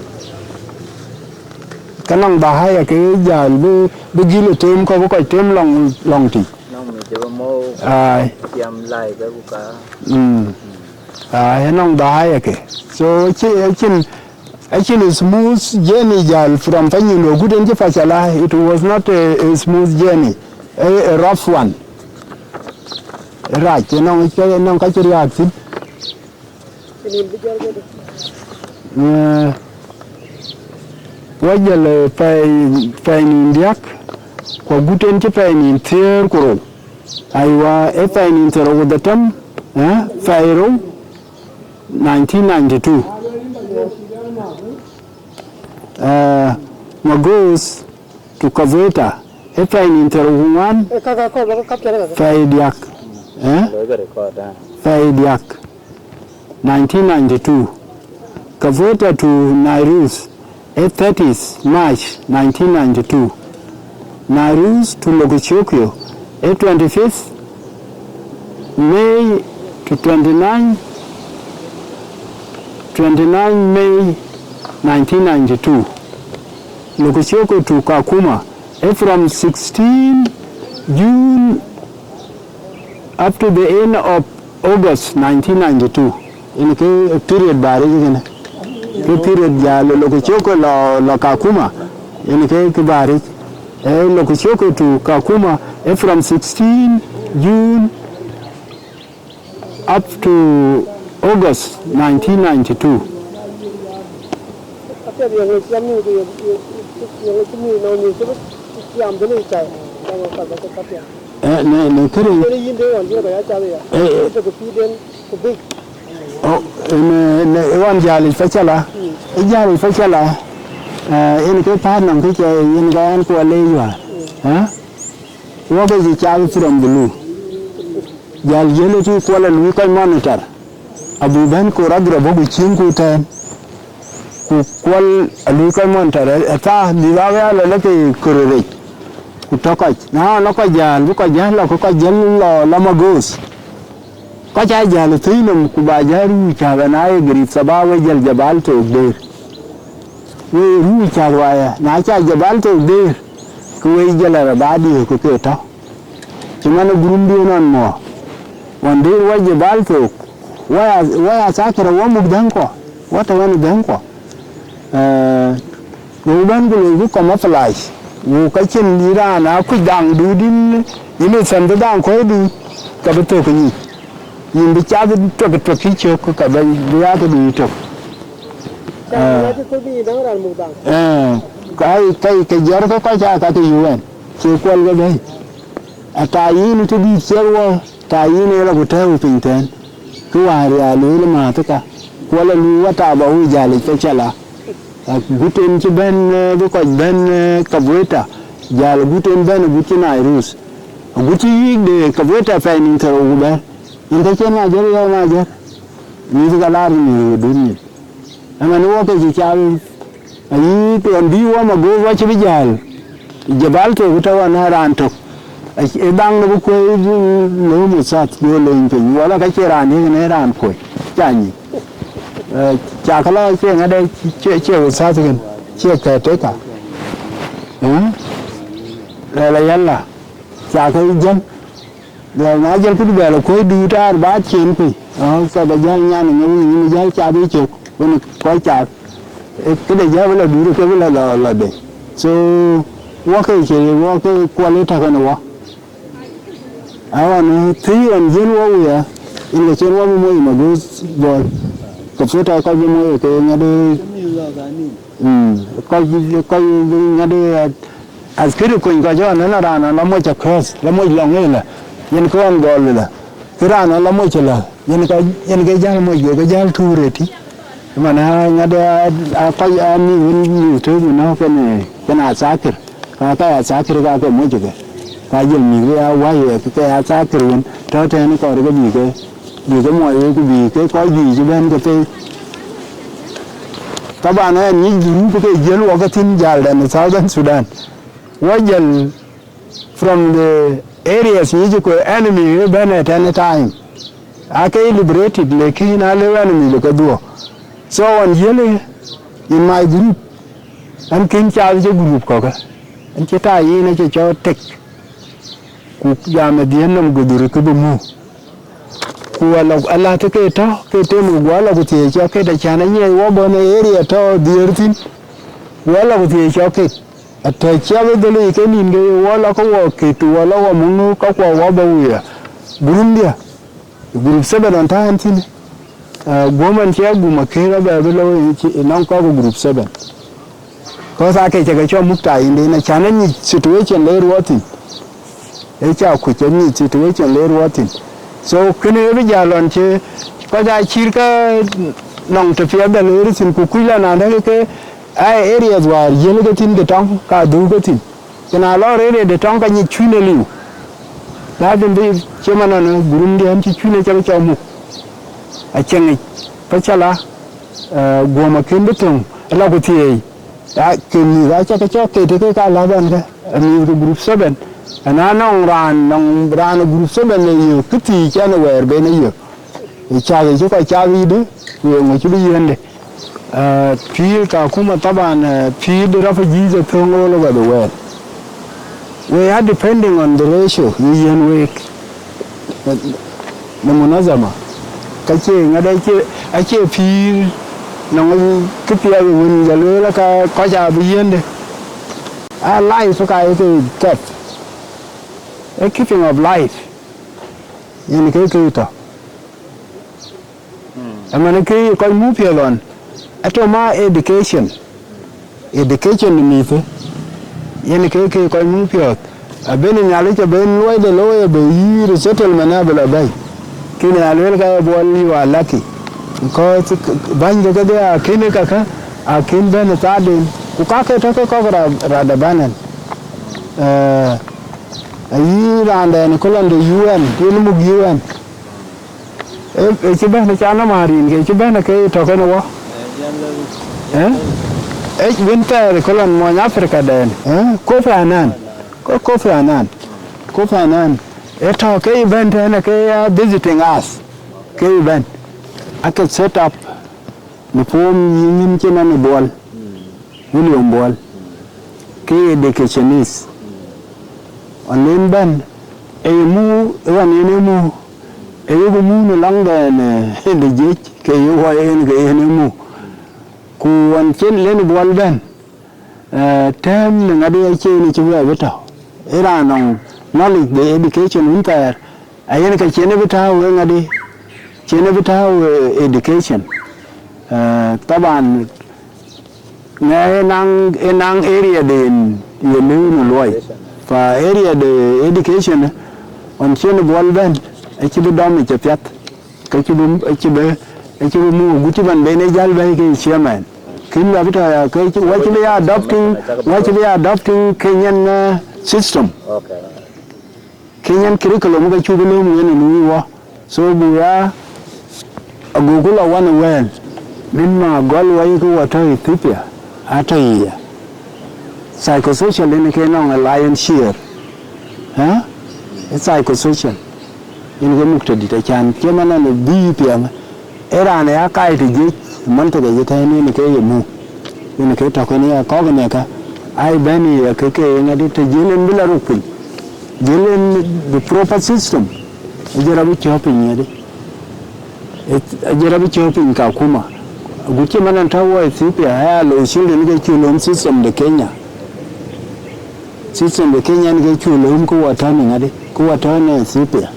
Ke nɔŋ dhahaya ke jäl bï, bï Gilo tem kɔc, bï kɔc tem lɔŋ, lɔŋ tï. Nɔŋ mi cï bï mɔ̈u. Ai. Tiam lai ke ku ka. Mm. Ai, nɔŋ dhahaya ke. So, cï, cïn, Acïn smooth journey jäl from Panyindu agut en cï Pacala, it was not a, a smooth journey, a, a rough one. Rac, ënɔŋ, ënɔŋ ka cï riääk thïn. Eh, wɔ jäl, eh, pɛɛi, pɛɛi nïn diäk, ku agut en cï pɛɛi nïn thiëër ku rou. Aywa, ë pɛɛi nïn thiëër ku dhetem, eh, pɛɛi rou, nineteen ninety-two. Eh, Magos to Kazoeta, ë pɛɛi nïn thiëër ku ŋuan, pɛɛi diäk, eh? Pɛɛi diäk, nineteen ninety-two. Kazoeta to Nairus, ë thirtieth March nineteen ninety-two. Nairus to Lokichokio, ë twenty-fifth May to twenty-nine, twenty-nine May nineteen ninety-two. Lokichokio to Kakuma, ë from sixteen June up to the end of August nineteen ninety-two. Yen ke period bäär yic kënë. Ke period jäl Lokichokio lɔ, lɔ Kakuma. Yen ke kë bäär yic, ee, lɔ ku cök to Kakuma, ee, from sixteen June up to August nineteen ninety-two. Apiɛth ye ŋö cï amïth, ye, ye, ye ŋö cï mïth nɔŋ mïth cï bï tiam dhël yic cai, cam ë kɔc bä cï ka piɛth. Eh, në, në këde. Yen yïn de ɣɔn cï kɔc aa cath ya. Eh, eh. Cï tök pïïrden ku bïk. Oh, në, në ɣɔn jäl yic Pacala. Mm. Ë jäl yic Pacala. Eh, yen ke päär nɔŋ kë cɛ yen ka ɣɛn kuɔ leec wäär. Mm. Eh? Wɔ ke cï cath from blue. Jäl jiël ë tï kuɔl ë luui kɔc monitor. Abï bɛ̈n ku rɔt rɔt bɔ̈ ku cieŋku tɛ̈ɛ̈n. Ku kuɔl ë luui kɔc monitor, ë, ë thaa, bï bä ya lɔ lɔ ke kërë rec. Ku tɔ̈ kɔc. Na lɔ kɔc jäl, bï kɔc jäl lɔ, ku kɔc jäl lɔ, lɔ Magos. Kɔc aa jäl ë thëi nɔm, ku bä jäl ruu cäk, na ye gërith thabaab we jäl jabal took dëër. We ruu cäk waya, na ca jabal took dëër, ke we jäl araba diëër ku ke tɔ̈. Cï man ë gurumdiën ɣɔn mɔ̈ɔ̈r, ɣɔn dëër wɔ jabal thook, waya, waya thakërë wɔ muk dhäŋkuɔ, wɔ tɔ̈ ɣɛn ë dhäŋkuɔ. Eh, wok bɛ̈n ku loiku camouflage, wok ka cïn yï raan aa kuc daŋ duut yïn, yïn ë thɛn bï daŋ kuɔ̈i duut, ka bï thök ë nyic. Yïn bï cath tuek tuek kï cök, ka bï, bï ya këdu yï tök. Ca, eh, na cï thök bï yïn daŋ raan muk daŋ. Eh, ka, ka, ka jɔr ke kɔc aa ka ke U N, cie kuɔl ke bɛ̈i. Ata yïn ë tëdït ciɛk wɔ, ta yïn ë lɔ ku tɛ̈ɛ̈u piny tɛ̈ɛ̈n, kë wäär ya lueel ë määthëka, ku ala luui wata bä wïc jäl yic Pacala. Agut en cï bɛ̈n, eh, bï kɔc bɛ̈n, eh, Kabweta, jäl agut en bɛ̈n agut cï Nairus. Agut cï wïïk de Kabweta pɛɛi nïn thërou ku bɛ̈n. Yen ka cïn Majär yɔ̈ɔ̈k Majär. Mïthka laar mïth ë duut nyin. Ëmɛn wɔ ke cï cal, ayï tuɔn bï wɔ Magos wɔ cï bï jäl. Jabal tök tɔ̈ ɣɔn ë raan tök. Ë dhaŋ de bï kuöc lööm ë thath, go lony piny. Wala ka cie raan yek në raan kuöc. Ca nyic. Eh, ca kë lɔ cie ŋadɛ cie, cie ë thath kën. Cie caretaker. Eh? Lɛl ayala. Ca kë jäl. Bɛ̈ɛ̈r na jël këdu bɛ̈ɛ̈r ë kuöc duut taar bä ciën kuc. Aa, ka bä jäl nyan ë ŋö wïc yïn jäl cath ë cök, wën ë kɔc cath. Ee, këde jäl bï lɔ duut ke bï lɔ, lɔ, lɔ de. So, wɔ ke cï, wɔ ke kuɔl ë täk ënë wɔ. Aɣɔn ë thëi ɣɔn jiël wɔ wëë, yen ke cïn wɔ bï moc ë Magos bɔ̈ɔ̈l. Ke puɔ̈t aa kɔc bï moc ë ke ŋadë. Mm, kɔc, kɔc ŋadï, eh, askari kony kɔc ɣɔn, ënɔ raan ɣɔn la moc across, la moc lɔŋ ëlä, yen kë ɣɔn gɔl ëlä. Kë raan ɣɔn la moc ëlä, yen ka, yen ke jäl moc, go ke jäl tuur ëtï. Man, a, ŋadï, a, a kɔc, a mïth wën mïth tök wën nɔ̈k kenë, kenë athakir. Ka, ka athakir ka ke moc ke. Ka jël mïth ke ya wäi, eh, ke athakir wën tɔ̈ tɛ̈ɛ̈n kɔɔr ke bï ke, bï ke muɔc wei ku bï ke kɔc juëc cï bɛ̈n ke thëi. Taban, ɣɛn nyic dhurup ke jiël wɔ ke thïn jäl dɛn ë Southern Sudan. Wɔ jiël from the areas nyic ku enemy ë bɛ̈n at any time. Aa ke liberated, lakin aa lëu enemy lë ke dhuɔ̈k. So, ɣɔn jiël in my group, ɣɛn kën cath cï group kɔ̈kë. Ɣɛn cï ta yïn acï cɔɔt tek. Ku jam ë dhiën nɔm gudhur kë bï muk. Ku alɔ, alath ke tɔ̈, ke tem ku guɔ lɔ ku thiëëc cɔk ket, acän anyiɛc wɔ bɔ̈ në area tɔ̈ dhiëër thïn. Guɔ lɔ ku thiëëc cɔk ket. Atɔ̈ ciɛk ë dhël yic ke nïn ke wɔ lɔ ke wɔ ket, wɔ lɔ wɔ muŋ ka kuɔ wɔ bä wëë. Gurumdiɛ̈, group seven ɣɔn tɔ̈ ɣɛn thïn. Eh, guɔ̈m ɣɛn cï agum akëër abɛ bï lɔ ë nɔŋ kɔ̈k ë group seven. Because aa ke cä ke cɔk muk ta yïn den, acän anyic situation le ruɔɔth thïn. Ee cä kuc anyic situation le ruɔɔth thïn. So, kënë ë bï jäl ɣɔn cï kɔc aa cïr ke nɔŋ të piɛth bɛ looi thïn, ku kuc lɔ na dɛ̈k ke aa areas wäär yiël ke thïn ke tɔŋ, ka dhuk ke thïn. Ke na lɔ rëër ë de tɔŋ ka nyic cuïn ë liu. Lazim bï cï man nɔn gurumdiɛ̈n cï cuïn ë cä ke cɔk muk. Acieŋ yic, Pacala, eh, guɔ̈m akën bï thöŋ, ë lɔ ku thiëëc. Ya, ke mïth acä ke cɔk ket ke ka läth ɣɛn ke, ë mïth ke group seven. Ëna nɔŋ raan, nɔŋ raan ë group seven ë yök, kë thiic cɛn ë wɛɛr ben ë yök. Ë cath ë cï kɔc cath yïdë, ku eeŋö cï bï yiëndë. Eh, pïïr Kakuma taban, eh, pïïr de refugees ë thöŋ all over the world. We are depending on the ratio ye yiën week. Në munazama, ka cie ŋadë acie, acie pïïr nɔŋ kë piɛth wën ja lueel ka kɔc aa bï yiëndë. A life ka ye ke keep. A keeping of life. Yen ke ke tɔ̈. Ëmën ke kɔc muk piɔ̈ɔ̈th ɣɔn. Atɔ̈ ma education. Education de mïth. Yen ke ke kɔc muk piɔ̈ɔ̈th. Abënë Nhialic abën luɔi de looi abë yï resettlement abï lɔ bɛ̈i. Kën ya lueel ka ye Buɔl, you are lucky. Because bäny ke kedhie akën kakë, akën bɛ̈n ë thaarden. Ku kakë tɔ̈ ke kɔ̈k ra-, rada bänen. Eh, ayï raandɛn ë kë lɔn de U N, yen muk U N. Ee, ee cï bɛ̈n ë can ë määr rin, ke cï bɛ̈n ë ke tɔ̈ kënë wɔ. Eh? Ee, wën thɛɛr ë kë lɔn mony Africa dɛn. Eh? Kofi Annan. Ko Kofi Annan. Kofi Annan. Ee tɔ̈ ke yï bɛ̈n tɛ̈n ë ke ya visiting us. Ke yï bɛ̈n. Ake set up. Në puɔ̈u yï nyin cï nɔn ë Buɔl. William Buɔl. Ke ye educationist. Ɣɔn len bɛ̈n, ee ye mu, ɣɔn yen ee mu, ee yeku mu në lɔŋdɛn, eh, de jiëc, ke ye wɔ yen, ke yen ee mu. Ku ɣɔn cïn len Buɔl bɛ̈n, eh, tɛ̈m në ŋadï acïn cï wɛ̈ɛ̈r bï tɔ̈. Ee raan nɔŋ knowledge de education wun thɛɛr, ayen ka cïn bï tääu ë ŋadï, cïn bï tääu ë education. Eh, taban, ŋɛ ë naŋ, ë naŋ area den ye lëu në luɔi. Fa area de education, ɣɔn cïn Buɔl bɛ̈n, acï bï dɔm ë cï piath. Ke cï bï, acï bï, acï bï muk agut cï man ben ë jäl bɛ̈i ke chairman. Kën bä bï tɔ̈ ya, ke cï, wä cï bï ya adopting, wä cï bï ya adopting Kenyan, eh, system. Kenyan curriculum ke cuk lööm yen ë luui wɔ. So buk ya, agoku lɔ wan ë wɛ̈ɛ̈l. Min ma gɔl wɔ ye ke wɔ tɔ̈ Ethiopia, atɔ̈ ye. Psychosocial yen ke nɔŋ ë lion share. Ë psychosocial. Yen ke muk tɔ̈ dït acan cï man nɔn ë bï piɛŋ. Ee raan ë ya kaai të jiëc, man tök ë jëtɛ̈ɛ̈n yen ke ye muk. Yen ke tɔ̈ kënë ya kɔ̈k ë nɛ̈kä. Ai bɛ̈n ye ke ke ye ŋadï të jiël en bï la ruk piny. Jiël en the proper system. Ë jɛ rɔt bï cɔ̈ɔ̈k piny ŋadï. Ë jɛ rɔt bï cɔ̈ɔ̈k piny Kakuma. Agut cï man nɔn tɔ̈ wɔ Ethiopia, aya looi children ke cuk lööm system de Kenya. System de Kenya en ke cuk lööm ke wɔ tɔ̈ në ŋadï, ke wɔ tɔ̈ në Ethiopia.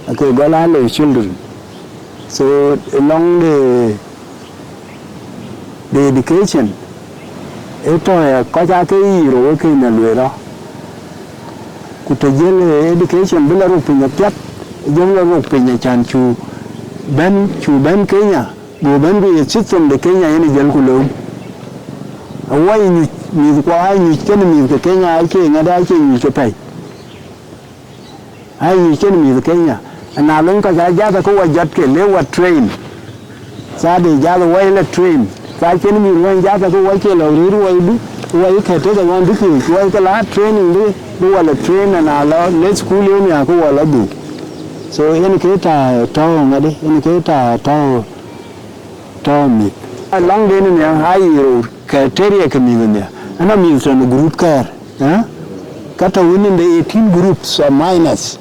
Ake gɔl aa looi children. So, ë lɔŋ de, de education, ë tɔ̈ ya kɔc aa ke yiic rou ë Kenya lueel rɔt. Ku të jiël ë education bï la ruk piny apiɛth, jɔl la ruk piny acan cuk bɛ̈n, cuk bɛ̈n Kenya, go bɛ̈n ku ye system de Kenya yen ë jiël ku lööm. Awɔi nyuc, mïthkuɔ aa nyuc kenë mïth ke Kenya, acie ŋadï, acie nyuc ke pɛ̈i. Aa nyuc kenë mïth Kenya, na lony kɔc aa jath ke wɔ jɔt ke le wɔ train. Thaa de jath wɔ la train. Thaa cïn mïth wën jath ke wɔ cie lɔ rïïr wɔ bï, wɔ ke tëk ë ɣɔn bï thiëëc, wɔ ke la training bï, bï wɔ la train, na lɔ le school yen ya ke wɔ la dhuk. So yen ke ta tɔ̈u ŋadï, yen ke ta tɔ̈u, tɔ̈u mïth. Alɔŋ den nia aa yiic rou criteria ke mïth nia. Ana mïth tɔ̈ në group care, eh? Ka tɔ̈ wën in the eighteen groups of minors.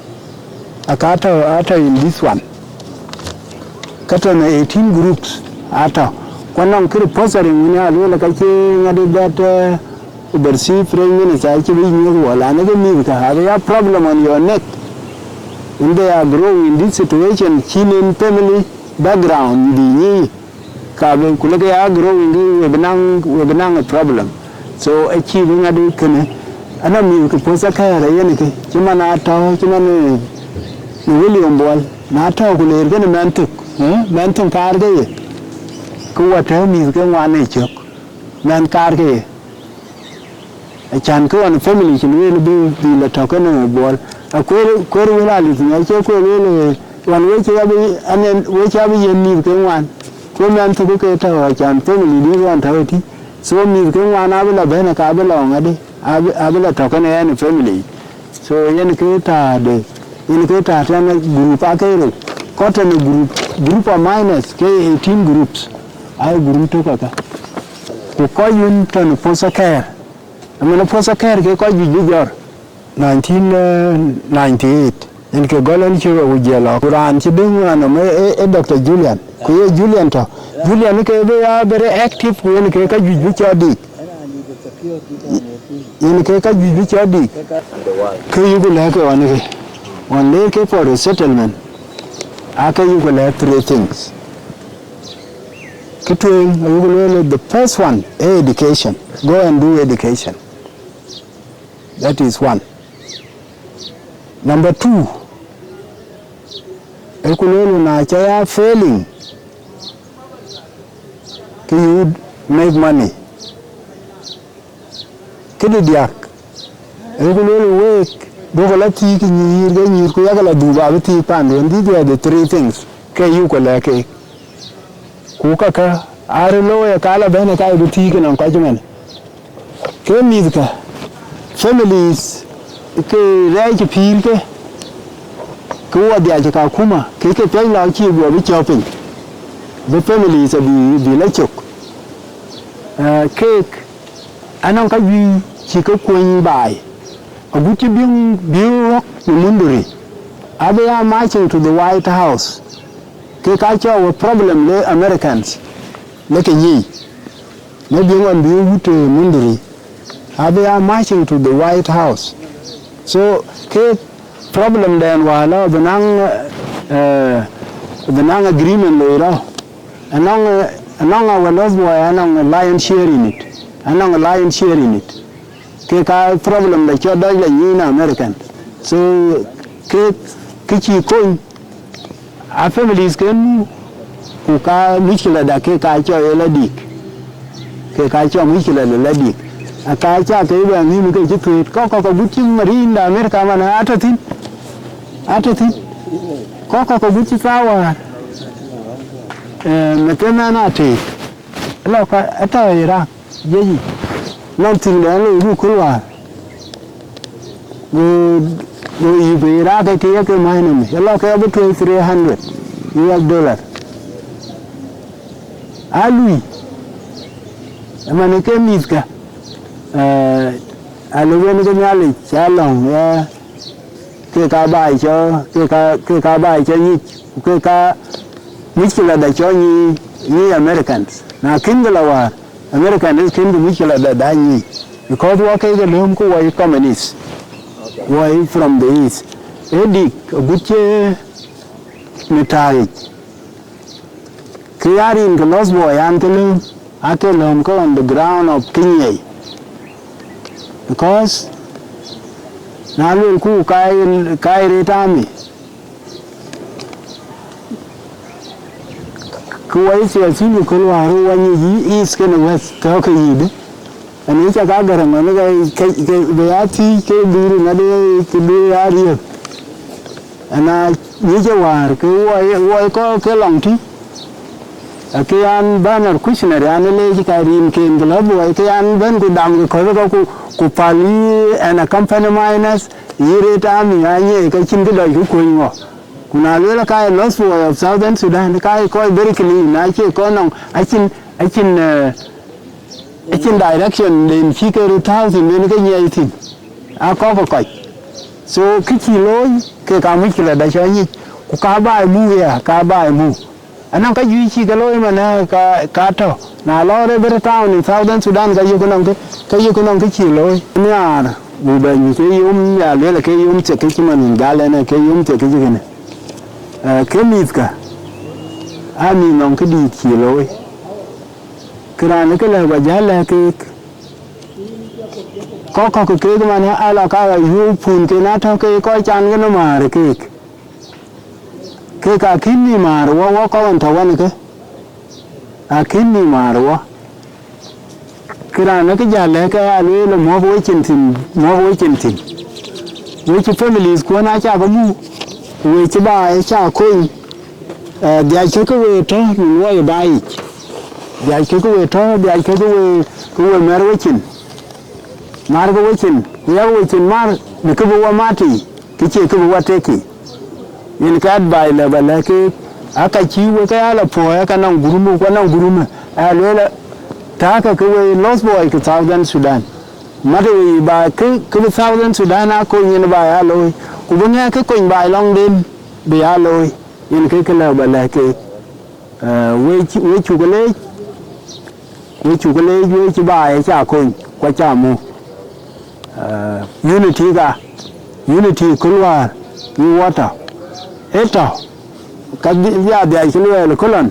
Aka tɔ̈, atɔ̈ in this one. Ka tɔ̈ në eighteen groups atɔ̈. Ku anɔŋ kë repository wën ya lueel ka cï ŋadï that, eh, overseas prime minister cï bï nyuɔ̈th wɔ, la në ke mïth ka, have a problem on your neck. When they are growing in this situation, cïn en family background bï nyic. Ka bï ku lëk ya growing, we bï naŋ, we bï naŋ a problem. So acï bï ŋadï kënë, ana mïth ke poth akɛ̈ɛ̈r ayen kë, cï man atɔ̈, cï man, eh, në William Buɔl, na tɔ̈ ku leer kënë mɛnh thök, eh, mɛnh thök kaar ke ye, ke wɔ tɛ̈ mïth ke ŋuan ë cök, mɛnh kaar ke ye. Acan kë ɣɔn family cï lueel bï, bï la tɔ̈ kenë Buɔl. Akuër, kuër wël alith ŋiɛc, acie kuër wël, eh, ɣɔn wek cï abï, anen, wek cï abï yiën mïth ke ŋuan. Ku mɛnh thök ke tɔ̈ acan family diëk ɣɔn tɔ̈ ëtï. So mïth ke ŋuan abï la bɛ̈n, ka abï la ŋadï, abï, abï la tɔ̈ kenë ɣɛn family. So yen ke taade, yen ke taade tɛ̈n group ake rou. Kɔc tɔ̈ në group, group of minors ke eighteen groups. Ai group tök aka. Ku kɔc wën tɔ̈ në foster care. Ëmën foster care ke kɔc juëc bï jɔt. Nineteen ninety-eight. Yen ke gɔl en cï rou jiël lɔ. Ku raan cï döŋ ɣɔn nɔm ë, ë, ë Doctor Julian. Ku ye Julian tɔ̈. Julian ke bï ya very active ku yen ke ka juëc bï cɔɔt dik. Yen ke ka juëc bï cɔl dik, ke yuku lɛ̈k ke ɣɔn ke, ɣɔn ler ke for resettlement, aa ke yuku lɛ̈k three things. Kë tueŋ ayuku lueel, the first one, education. Go and do education. That is one. Number two, ayuku lueel, na ca ya failing, ke you make money. Këde diäk, ayuku lueel week, duɔ̈kë la thiëëk nyïïr ke nyïïr, ku yakë la dhuk abï thiëëk panduɔ̈n. These were the three things ke yuku lɛ̈k keek. Ku kakë aa röt looi, aka la bɛ̈n, aka bï thiëëk ënɔŋ kɔc ëmën. Ke mïthkä, families, ke rɛɛc pïïrkë, ke wɔ dhiac ka kuma, ke ke piac la cï guɔ bï cɔ̈k piny, bï families abï, bï la cök. Eh, keek, anɔŋ ka juëc cï ke kuɔny baai, agut cï biöŋ, biöŋ rɔ̈k në Munduri, abï ya marching to the White House. Ke ka cɔk we problem le Americans, le ke nyic, le biöŋ ɣɔn bï wut, eh, Munduri, abï ya marching to the White House. So, ke problem den wala bï naŋ, eh, bï naŋ agreement loi rɔ. Anɔŋ, eh, anɔŋ our lost boy, anɔŋ a lion share in it. Anɔŋ a lion share in it. Ke ka problem da cɔl dɔc la nyin American. So, ke, ke cï kony, a families ken mu, ku ka mushkila da ke ka cɔl e la dik. Ke ka cɔl mushkila da la dik. A ka ca ke bɛ ŋim ke cï thuet. Kɔk kɔk agut cï marin da America man atɔ̈ thïn. Atɔ̈ thïn. Kɔk kɔk agut cï thawar. Eh, me ke man atek. Lɔ ka atɔ̈ Iraq. Jëjï, nɔn thïn dɛn loi buk kul wäär. Go, go yï bï raak ke ke ye ke mäi nɔm. Ye lɔ ke abï tueŋ three hundred U S dollar. A lui, ëmën ke mïthkä, eh, a lɔ wen ke Nhialic, ca lɔ̈ŋ, ya, ke ka baai cɔ, ke ka, ke ka baai cɔ nyic, ku ke ka mushkila da cɔ nyi, nyi Americans. Na kën ke la wäär, Americans kën ke mushkila da, da nyi. Because wɔ ke ke lööm ku wɔ ye communist. Wɔ ye from the east. E dik, agut cï në tääc. Ke ya rin ke lost boy an ke lööm, ake lööm ke on the ground of kinyiɛi. Because na luel ku kai, kai ret army, ke wai siasin ku köl wäär wany yi east kene west tɔ̈ ke yïdë. Ani ca ka gäräŋ ënë ke, ke, ke, bï ya thiëc ke dhuri ŋadï ke dhuri ya riëëk. Ana nyic ë wäär ke woi, woi kɔ̈k ke lɔŋ tï. Akë an, Bernard Kouchner an, ë leec ka rin ken ke lɔ buɔi, ke an, bɛ̈n ku dam ke kɔ̈th ke ku, ku päl yï ɛn a company minus, yï ret army anyiɛɛi ke cïn kë dɔc ke kuöny ŋɔ. Ku na lueel ka ye lost boy of Southern Sudan, ka ye kɔc very clean, na cie kɔn nɔŋ, acïn, acïn, eh, acïn direction den cï ke röt tääu thïn, ben ke nyiɛɛi thïn. A kɔ̈k ke kɔc. So, kë cï looi, ke ka mushkila da cɔ nyic, ku ka baai mu ya, ka baai mu. Anɔŋ ka juëc cï ke looi man, eh, ka, ka tɔ̈. Na lɔ rë bërë town in Southern Sudan, ka yök nɔŋ kë, ka yök nɔŋ kë cï looi. Nhiaar, buk bɛ nyuc ke yom, ya lueel ke yom thiek kë cï man gal ɛn, ke yom thiek kë cï kënë. Eh, ke mïthkä, a mïth nɔŋ këdïït cï looi. Kë raan ë kë lɛ̈k bä jäl lɛ̈k keek. Kɔ̈k kɔ̈k keek man, a lɔ ka yuöök pun ke na tɔ̈ ke kɔc can ke nɔm määr keek. Kek akïn ni määr wɔ, wɔ kɔn tɔ̈ wän ke, akïn ni määr wɔ. Kë raan ë kë jäl lɛ̈k ke a lueel, muɔ̈k wecin thïn, muɔ̈k wecin thïn. Wec families kuɔn acä ke muk, ku wec cï baai acä kony, eh, dhiac ke ke we tɔ̈ në luɔi baai yic. Dhiac ke ke we tɔ̈, dhiac ke ke we, ke we mɛr wecin. Mar ke wecin, ku yak wecin mar, në kë bï wɔ mat tei, kë cie kë bï wɔ tek tei. Yen ke advice lë bä lɛ̈k keek, aa ka cï wek ke ya lɔ puɔ̈ɔ̈i, aa ka nɔŋ gurumë, ku anɔŋ gurumë, aa lueel, tääkë ke we lost boy ke Southern Sudan. Mat we ba kë, kë bï Southern Sudan aa kony yen ba ya looi, ku bï ŋɛk kë kony ba lɔŋden bï ya looi. Yen ke kë lë bä lɛ̈k keek. Eh, we cï, we cuk leec, we cuk leec, we cï baai acä kony, ku acä muk. Eh, unity ka, unity kë luaar, ë wɔ tɔ, ë tɔ, ka dhia dhiac kë luɛɛl kë lɔn.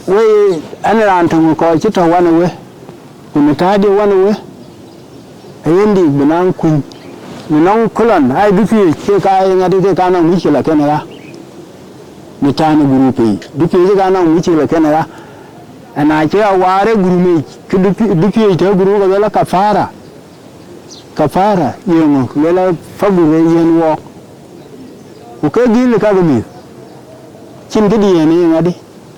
Wei, ɛn raan töŋ kɔc cï tɔ wan ë we, ku në ta̱a̱dië wan ë we, ayen dik bï naŋ kuny. Në nɔŋ kë lɔn, ai dupiööc ke ka ye ŋadï ke ka nɔŋ mïckëla kën ɣa. Në ta̱a̱n ë gurup yic, dupiööc ke ka nɔŋ mïckëla kën ɣa. Ɛn acï a waar ë gurup yic, ke dupi-, dupiööc tɔ̈ gurup ke luel a kapara. Kapara, yeŋö? Luel a pagur ë yiɛ̈n wɔɔk. Ku ke gïl ë kakë mïth. Cïn këdiɛ̈n ye ŋadï.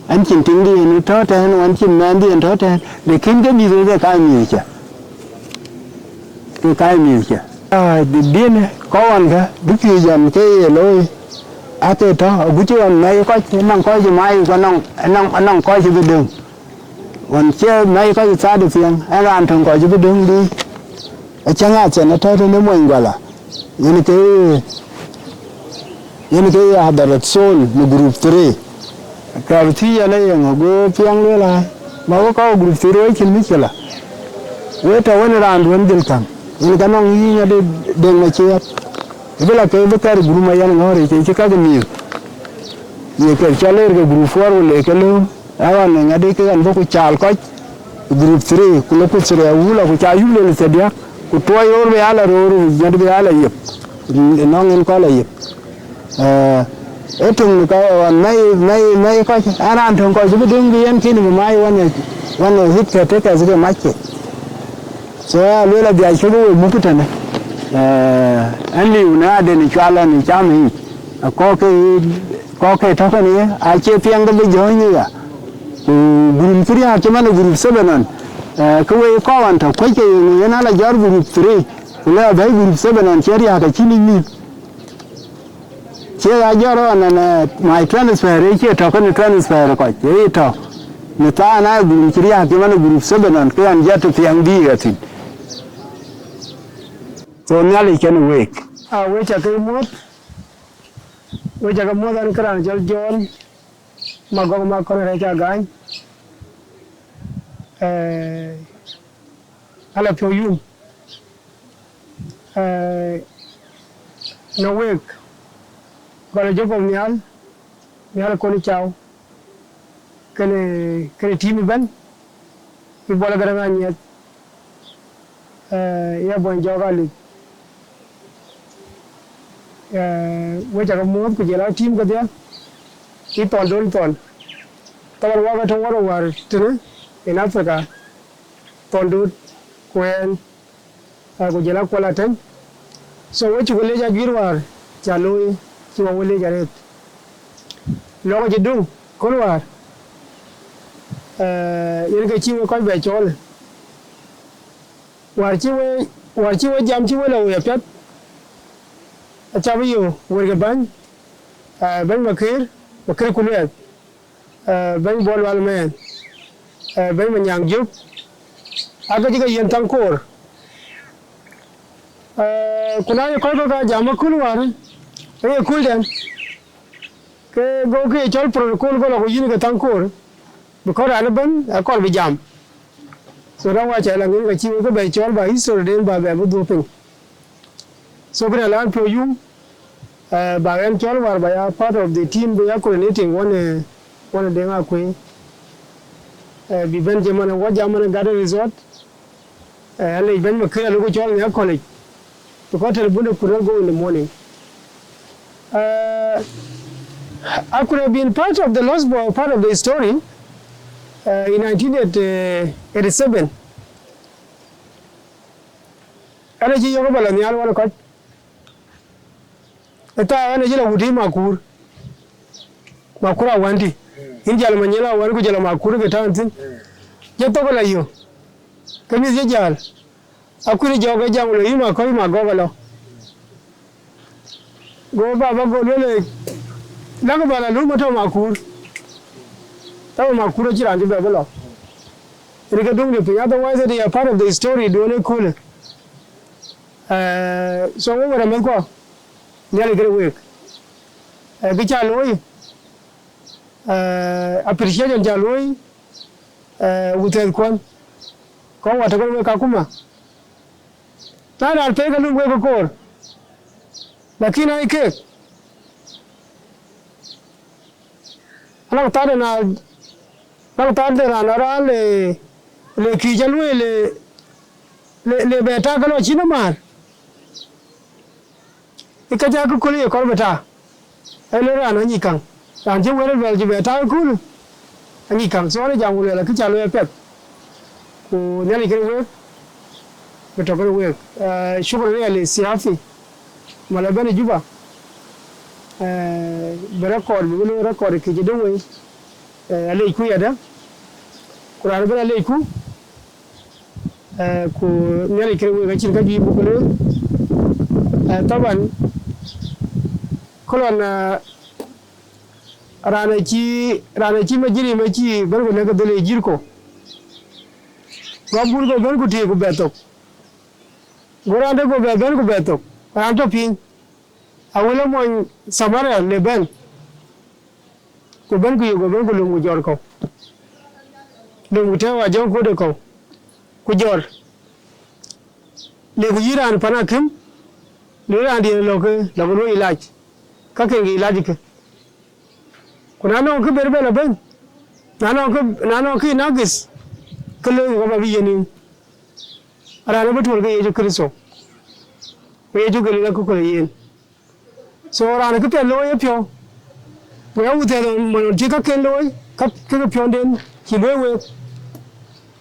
An cïn tiŋdiɛ̈n tɔ̈ tɛ̈ɛ̈n, wan cïn mɛnhdiɛ̈n tɔ̈ tɛ̈ɛ̈n. Lakin ke mïth ke ka mïth cä. Ke ka mïth cä. Ah, dï-, diɛ̈n kɔc ɣɔn kä, dupiööc ɣɔn ke ye looi. Ake tɔ̈, aguc ɣɔn mɛi kɔc, nɔŋ kɔc ë mai, ku nɔŋ, nɔŋ, nɔŋ kɔc ë bï döŋ. Ɣɔn cie mɛi kɔc ë thaat ë piɛŋ, ɛn raan töŋ kɔc ë bï döŋ dï. Acäŋ Athiɛn atɔ̈ tënë mony Guala. Yen ke, yen ke ye Hadhrat Soul në group three. Ka bï thiëc ëlë yeŋö, go piɛŋ lueel ai. Ma we kɔc group three we cïn mïckëla. We tɔ̈ wën raan duën dhil käŋ. Yen ka nɔŋ yïn ade Deŋ Maciɛɛt. Ë bï la ke bï kɛ̈r group ma yɛn ŋɔ̈ɔ̈r yic, cï kakë mïth. Ye kek cɔl leer ke group four ku le ke lëu. Aɣɔn ë ŋadï ke ɣɛn bɔ̈ ku caal kɔc group three, ku lok ku thiriya wula, ku ca yup lel thiärdiäk, ku tuɔɔc roor bï ya la roor, ku ŋadï bï ya la yep, nɔŋ en kɔl a yep. Eh, ee töŋ në ka ɣɔn mɛi, mɛi, mɛi kɔc, an raan töŋ kɔc bï döŋ bï yɛn kïn bï mai wan ë, wan ë hit ke tek as ke mac ke. So, ya lueel adhiac ke we muk tënë. Eh, ɛn liu në aden cual ɛn cam yic, akɔk ke, kɔk ke tɔ̈ kënë ye, acie piɛŋ ke bï jɔ̈ɔ̈ny ya. Ku group cï riääk cï man ë group seven ɣɔn, eh, ke wei kɔc ɣɔn tɔ̈ kuec ke yeŋö yen ala jɔt group three, ku le abɛ̈i group seven ɣɔn cï riääk acïn yic mïth. Cie ya jɔt ɣɔn ɛn, eh, my transfer, ë cie tɔ̈ kënë transfer kɔc, ë tɔ̈. Në thaan aa group cï riääk cï man ë group seven ɣɔn, ke ɣɛn jɔt piɛŋ bï ɣa thïn. So Nhialic kenë week. A we ca ke muɔ̈th, we ca ke muɔ̈th ɛn kë raan cɔl John Magɔk Makɔn rɛc agany. Eh, ala piɔ̈u yum. Eh, në week, gɔl Jacob Nhial, Nhial Kon Cau, kënë, kënë team ëbɛ̈n, ë Bol Garaŋ Anyieth, eh, ya Bony Jɔk Alith. Eh, we ca ke muɔ̈th ku jɔl a team kedhie, ë Thɔn Dol Thɔn. Taban wak atɔ̈ wär wäär tënë in Africa, Thɔn Dut, ku ɛn, ah, ku jɔl a Kuɔl Ateny. So, we cuk leec aguiɛɛr wäär ca looi, cï wä we leec arëët. Lɔ̈k acï döŋ kööl wäär, eh, yen ke cï we kɔc bɛ cɔɔl. Wäär cï we, wäär cï we jam cï we lɔ wei apiɛth, acä bï yök wërkë bäny, eh, bɛ̈ny Makëër, Makëër Kuluɛɛth, eh, bɛ̈ny Bol Wal Mɛɛn, eh, bɛ̈ny Manyaŋ Jök, aa ke cï ke yiɛ̈n thaŋ koor. Eh, ku na ye kɔc kɔ̈k aa jam aköl wäär, ee ye köldɛn, ke go ke ye cɔl protocol go lɔ ku yïn ke thaŋ koor, because raan ëbɛ̈n akɔɔr bï jam. So, raan wä cä la ŋic ka cï wek ke bɛ cɔl ba history den ba bɛ bï dhuɔ̈k piny. So, kënë lan piɔ̈u yum, eh, ba ɣɛn cɔl wäär ba ya part of the team bï ya coordinating one, eh, one Deŋ Akuëi. Eh, bï bɛ̈n cï man wä jam man Garden Resort. Eh, alec bɛ̈ny Makëër aluk cɔl në akɔ̈lic. Because telephone could not go in the morning. Uh, I could have been part of the lost boy, part of the story, uh, in nineteen eighty-seven. Ɛn acï yök ba lɔ nhial wal kɔc. Ë thaar ɛn acï lɔ wut yï Makur. Makur Awändi. Yïn jäl Manyel Awän ku jäl Makur ke tɔ̈ thïn. Jɔ thok la yök. Ke mïth jɔ jäl. Akuëi jɔk ke jam lɔ, yï Makɔc Magɔk alɔ. Go baba go lueel, lakë ba la lum atɔ̈ Makur. Tɔ̈ Makur acï raan cï bɛ bï lɔ. Rin ke duŋdï piny, otherwise they are part of the story duɔ̈n ëköölë. Eh, so wek wɛ̈t amɛ̈thkuɔ, Nhialic këde week. Eh, kë ca looi, eh, appreciation ca looi, eh, wuthɛɛthkuɔn. Kɔc wä tɔ̈ ke wek Kakuma. Na raan pek ke lum wek ke koor. Lakin ai kek. Anɔŋ thaar de na, anɔŋ thaar de raan, raan le, le kïc aluei le, le, le bɛ tak ke lɔ cïn ë määr. Ë ka ca kë köl ye kɔr bï ta. Ee lë raan anyïc käŋ. Raan cï wël luɛl cï bɛ ta ë köl. Anyïc käŋ. So, ɣɛn ë jam ku luɛl, akë ca luɛɛl apiɛth. Ku Nhialic kën week, bï tɔ̈ kën week. Eh, shukran ya le siafi. Mala bɛ̈n ë Juba. Eh, bï record, bï looi record kï cï döŋ wei. Eh, alec ku yadë. Ku raan bɛ̈n alec ku. Eh, ku Nhialic kën week acïn ka juëc buk looi. Eh, taban, ku lɔn, eh, raan acï, raan acï majiri ma cï bɛ̈n ku nɛ̈k ke dhël ë jïr ko. Gɔm kun ko bɛ̈n ku tïï ku bɛ thok. Go raan de go bɛ bɛ̈n ku bɛ thok. Raan tɔ̈ piny. Awël ë mony Samaria le bɛ̈n. Ku bɛ̈n ku yök, ku bɛ̈n ku lom ku jɔr kɔ̈u. Lom ku tɛ̈ɛ̈u ajɔ̈ŋ kode kɔ̈u. Ku jɔr. Le ku yï raan pan akïm, le raandiɛ̈n lɔ ke, lɔ ke luɔ̈i ilac. Ka ken ke ilac kë. Ku na nɔŋ kë ber bɛ lɔ bɛ̈n. Na nɔŋ kë, na nɔŋ kë nakis, ke loi ku ka bä bï yen yen. Raan abï tuɔ̈l ke Yecu Kërtho. Ku Yecu ke lëk akököl ë yen. So, raan kë piɛth looi ë piɔ̈u. Ku ya wuth thɛɛr man cï kaken looi, ka, ke ke piɔ̈nden cï luɔ̈i week.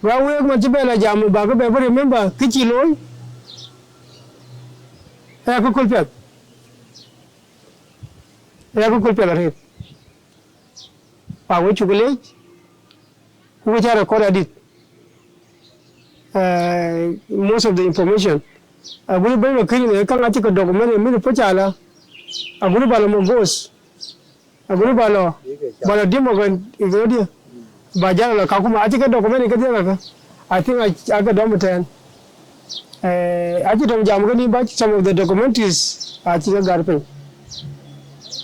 Ku ya week man cï bɛ lɔ jam, bä ke bɛ bï remember kë cï looi. Aya akököl piɛth. Aya akököl piɛth arëët. Pa we cuk leec. Ku we ca record adït. Eh, most of the information. Aguri bɛ̈ny Makir ne kaŋ acï ke document ë mïth Pacala. Aguri bä lɔ Mogos. Aguri bä lɔ, bä lɔ Dimogan Igodi. Bä jal lɔ Kakuma. Acï ke document ke dhiëëk ake. I think I, I ke dɔm tɛ̈ɛ̈n. Eh, acï tɔŋ jam ke ni bä some of the documentaries acï ke gär piny.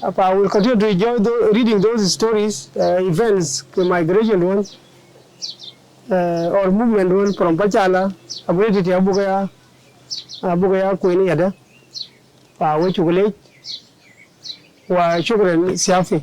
Apa, I will continue to enjoy tho-, reading those stories, uh, events, ke migration one, uh, or movement one from Pachala, Aguriti, Abuga, Abuga, Queen Yada. Pa we cuk leec, wa shukran siafi.